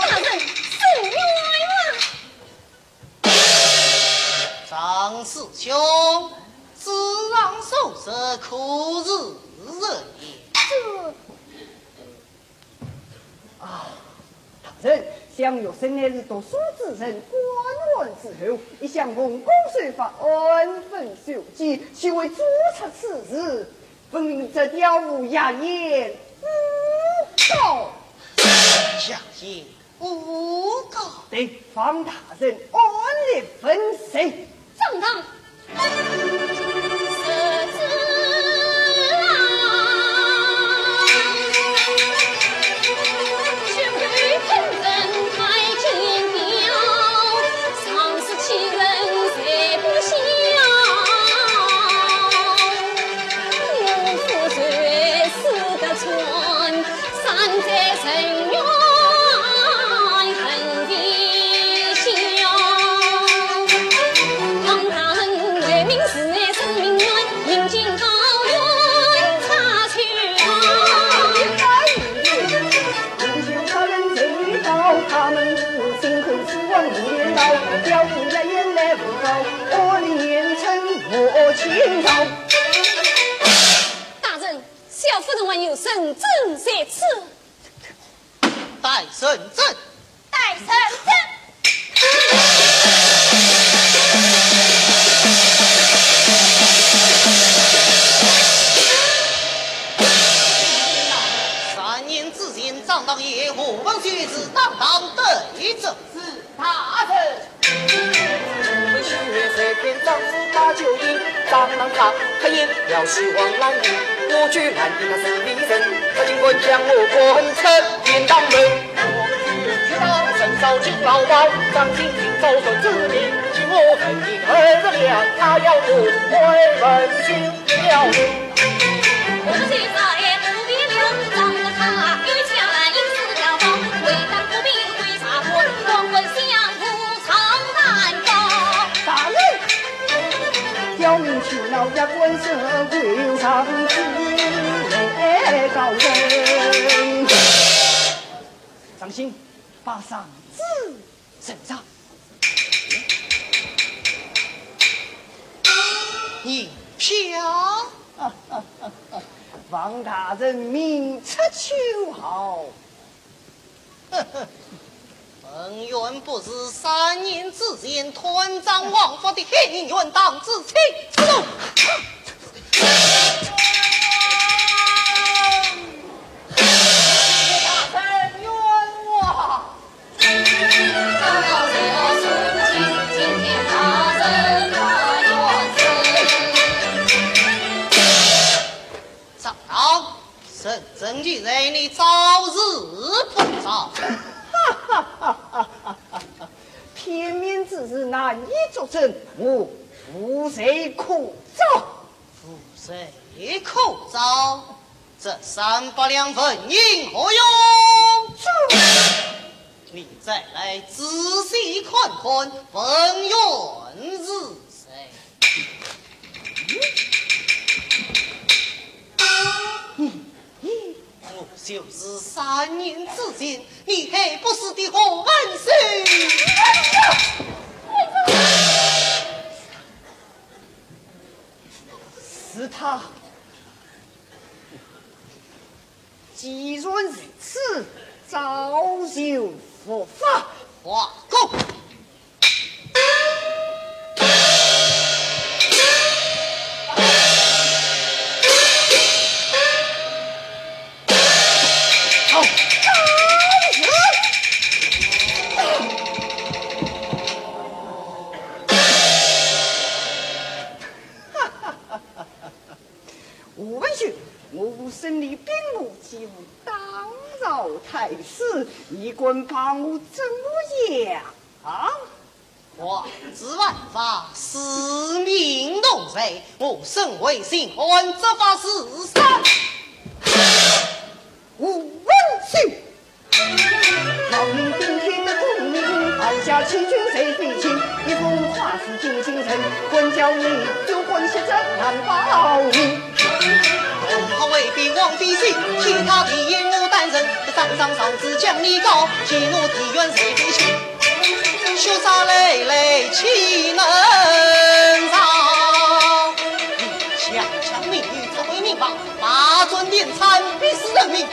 大人，伸冤啊！ 张师兄，此上所述，可是实言？这……啊，大人，想学生乃是读书之人，官完之后，一向奉公守法，安分守己，岂会做出此事？分明这刁妇妄言诬告。妄言 诬告。待方大人按律问罪。张当。大人， 小夫人还有人证在此。带人证。带人证。三年之前，张当爷何文秀是当堂对质。是，大人。 文秀在天上四八九天，张当他黑夜要死王兰英，我去拦的他是李人，他竟敢将我赶出天堂门。我去去到深朝请老包，张清清招惹之名，请我问你二十两，他要我回文秀了。 大人，刁民去闹，要官司会上去来告人。张兴，把上子 呈上。银票？王大人明察秋毫。本县不是三年之前断掌王法的海宁县，当之清楚。大人冤枉！ 张当，人证俱在，你招是不招？片面之词难以作证，我无罪可招。 无罪可招，这三百两纹银何用？你再来仔细看看，纹源是谁？你，你，我就是三年之前你害不死的何文秀。 是他。既然如此，早就伏法。画供。好。何文秀，我府审理兵部几乎当朝太师，你敢把我怎么样？王子犯法，私命同罪，我身为刑犯，执法如山。无问罪。冒名顶替的功名，犯下欺君罪非轻，一封话是进京城，混交你就混血这难保命。他未必王必信，其他的言我担认，三上上子将你告，其我地院谁不清？血洒泪泪岂能饶？你强抢民女只为名望，霸占田产逼死人民，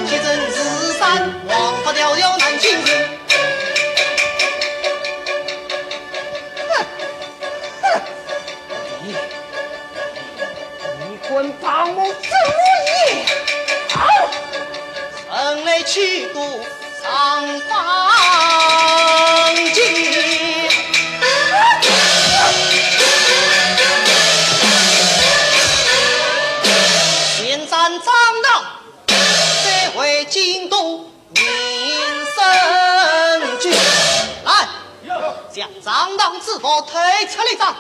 铁证如山，枉法迢迢难清醒。哼，哼，你，你敢把我怎么样？人来去过上方景，先斩张唐，再回京都。 民生君。来，将张唐之部推出来斩。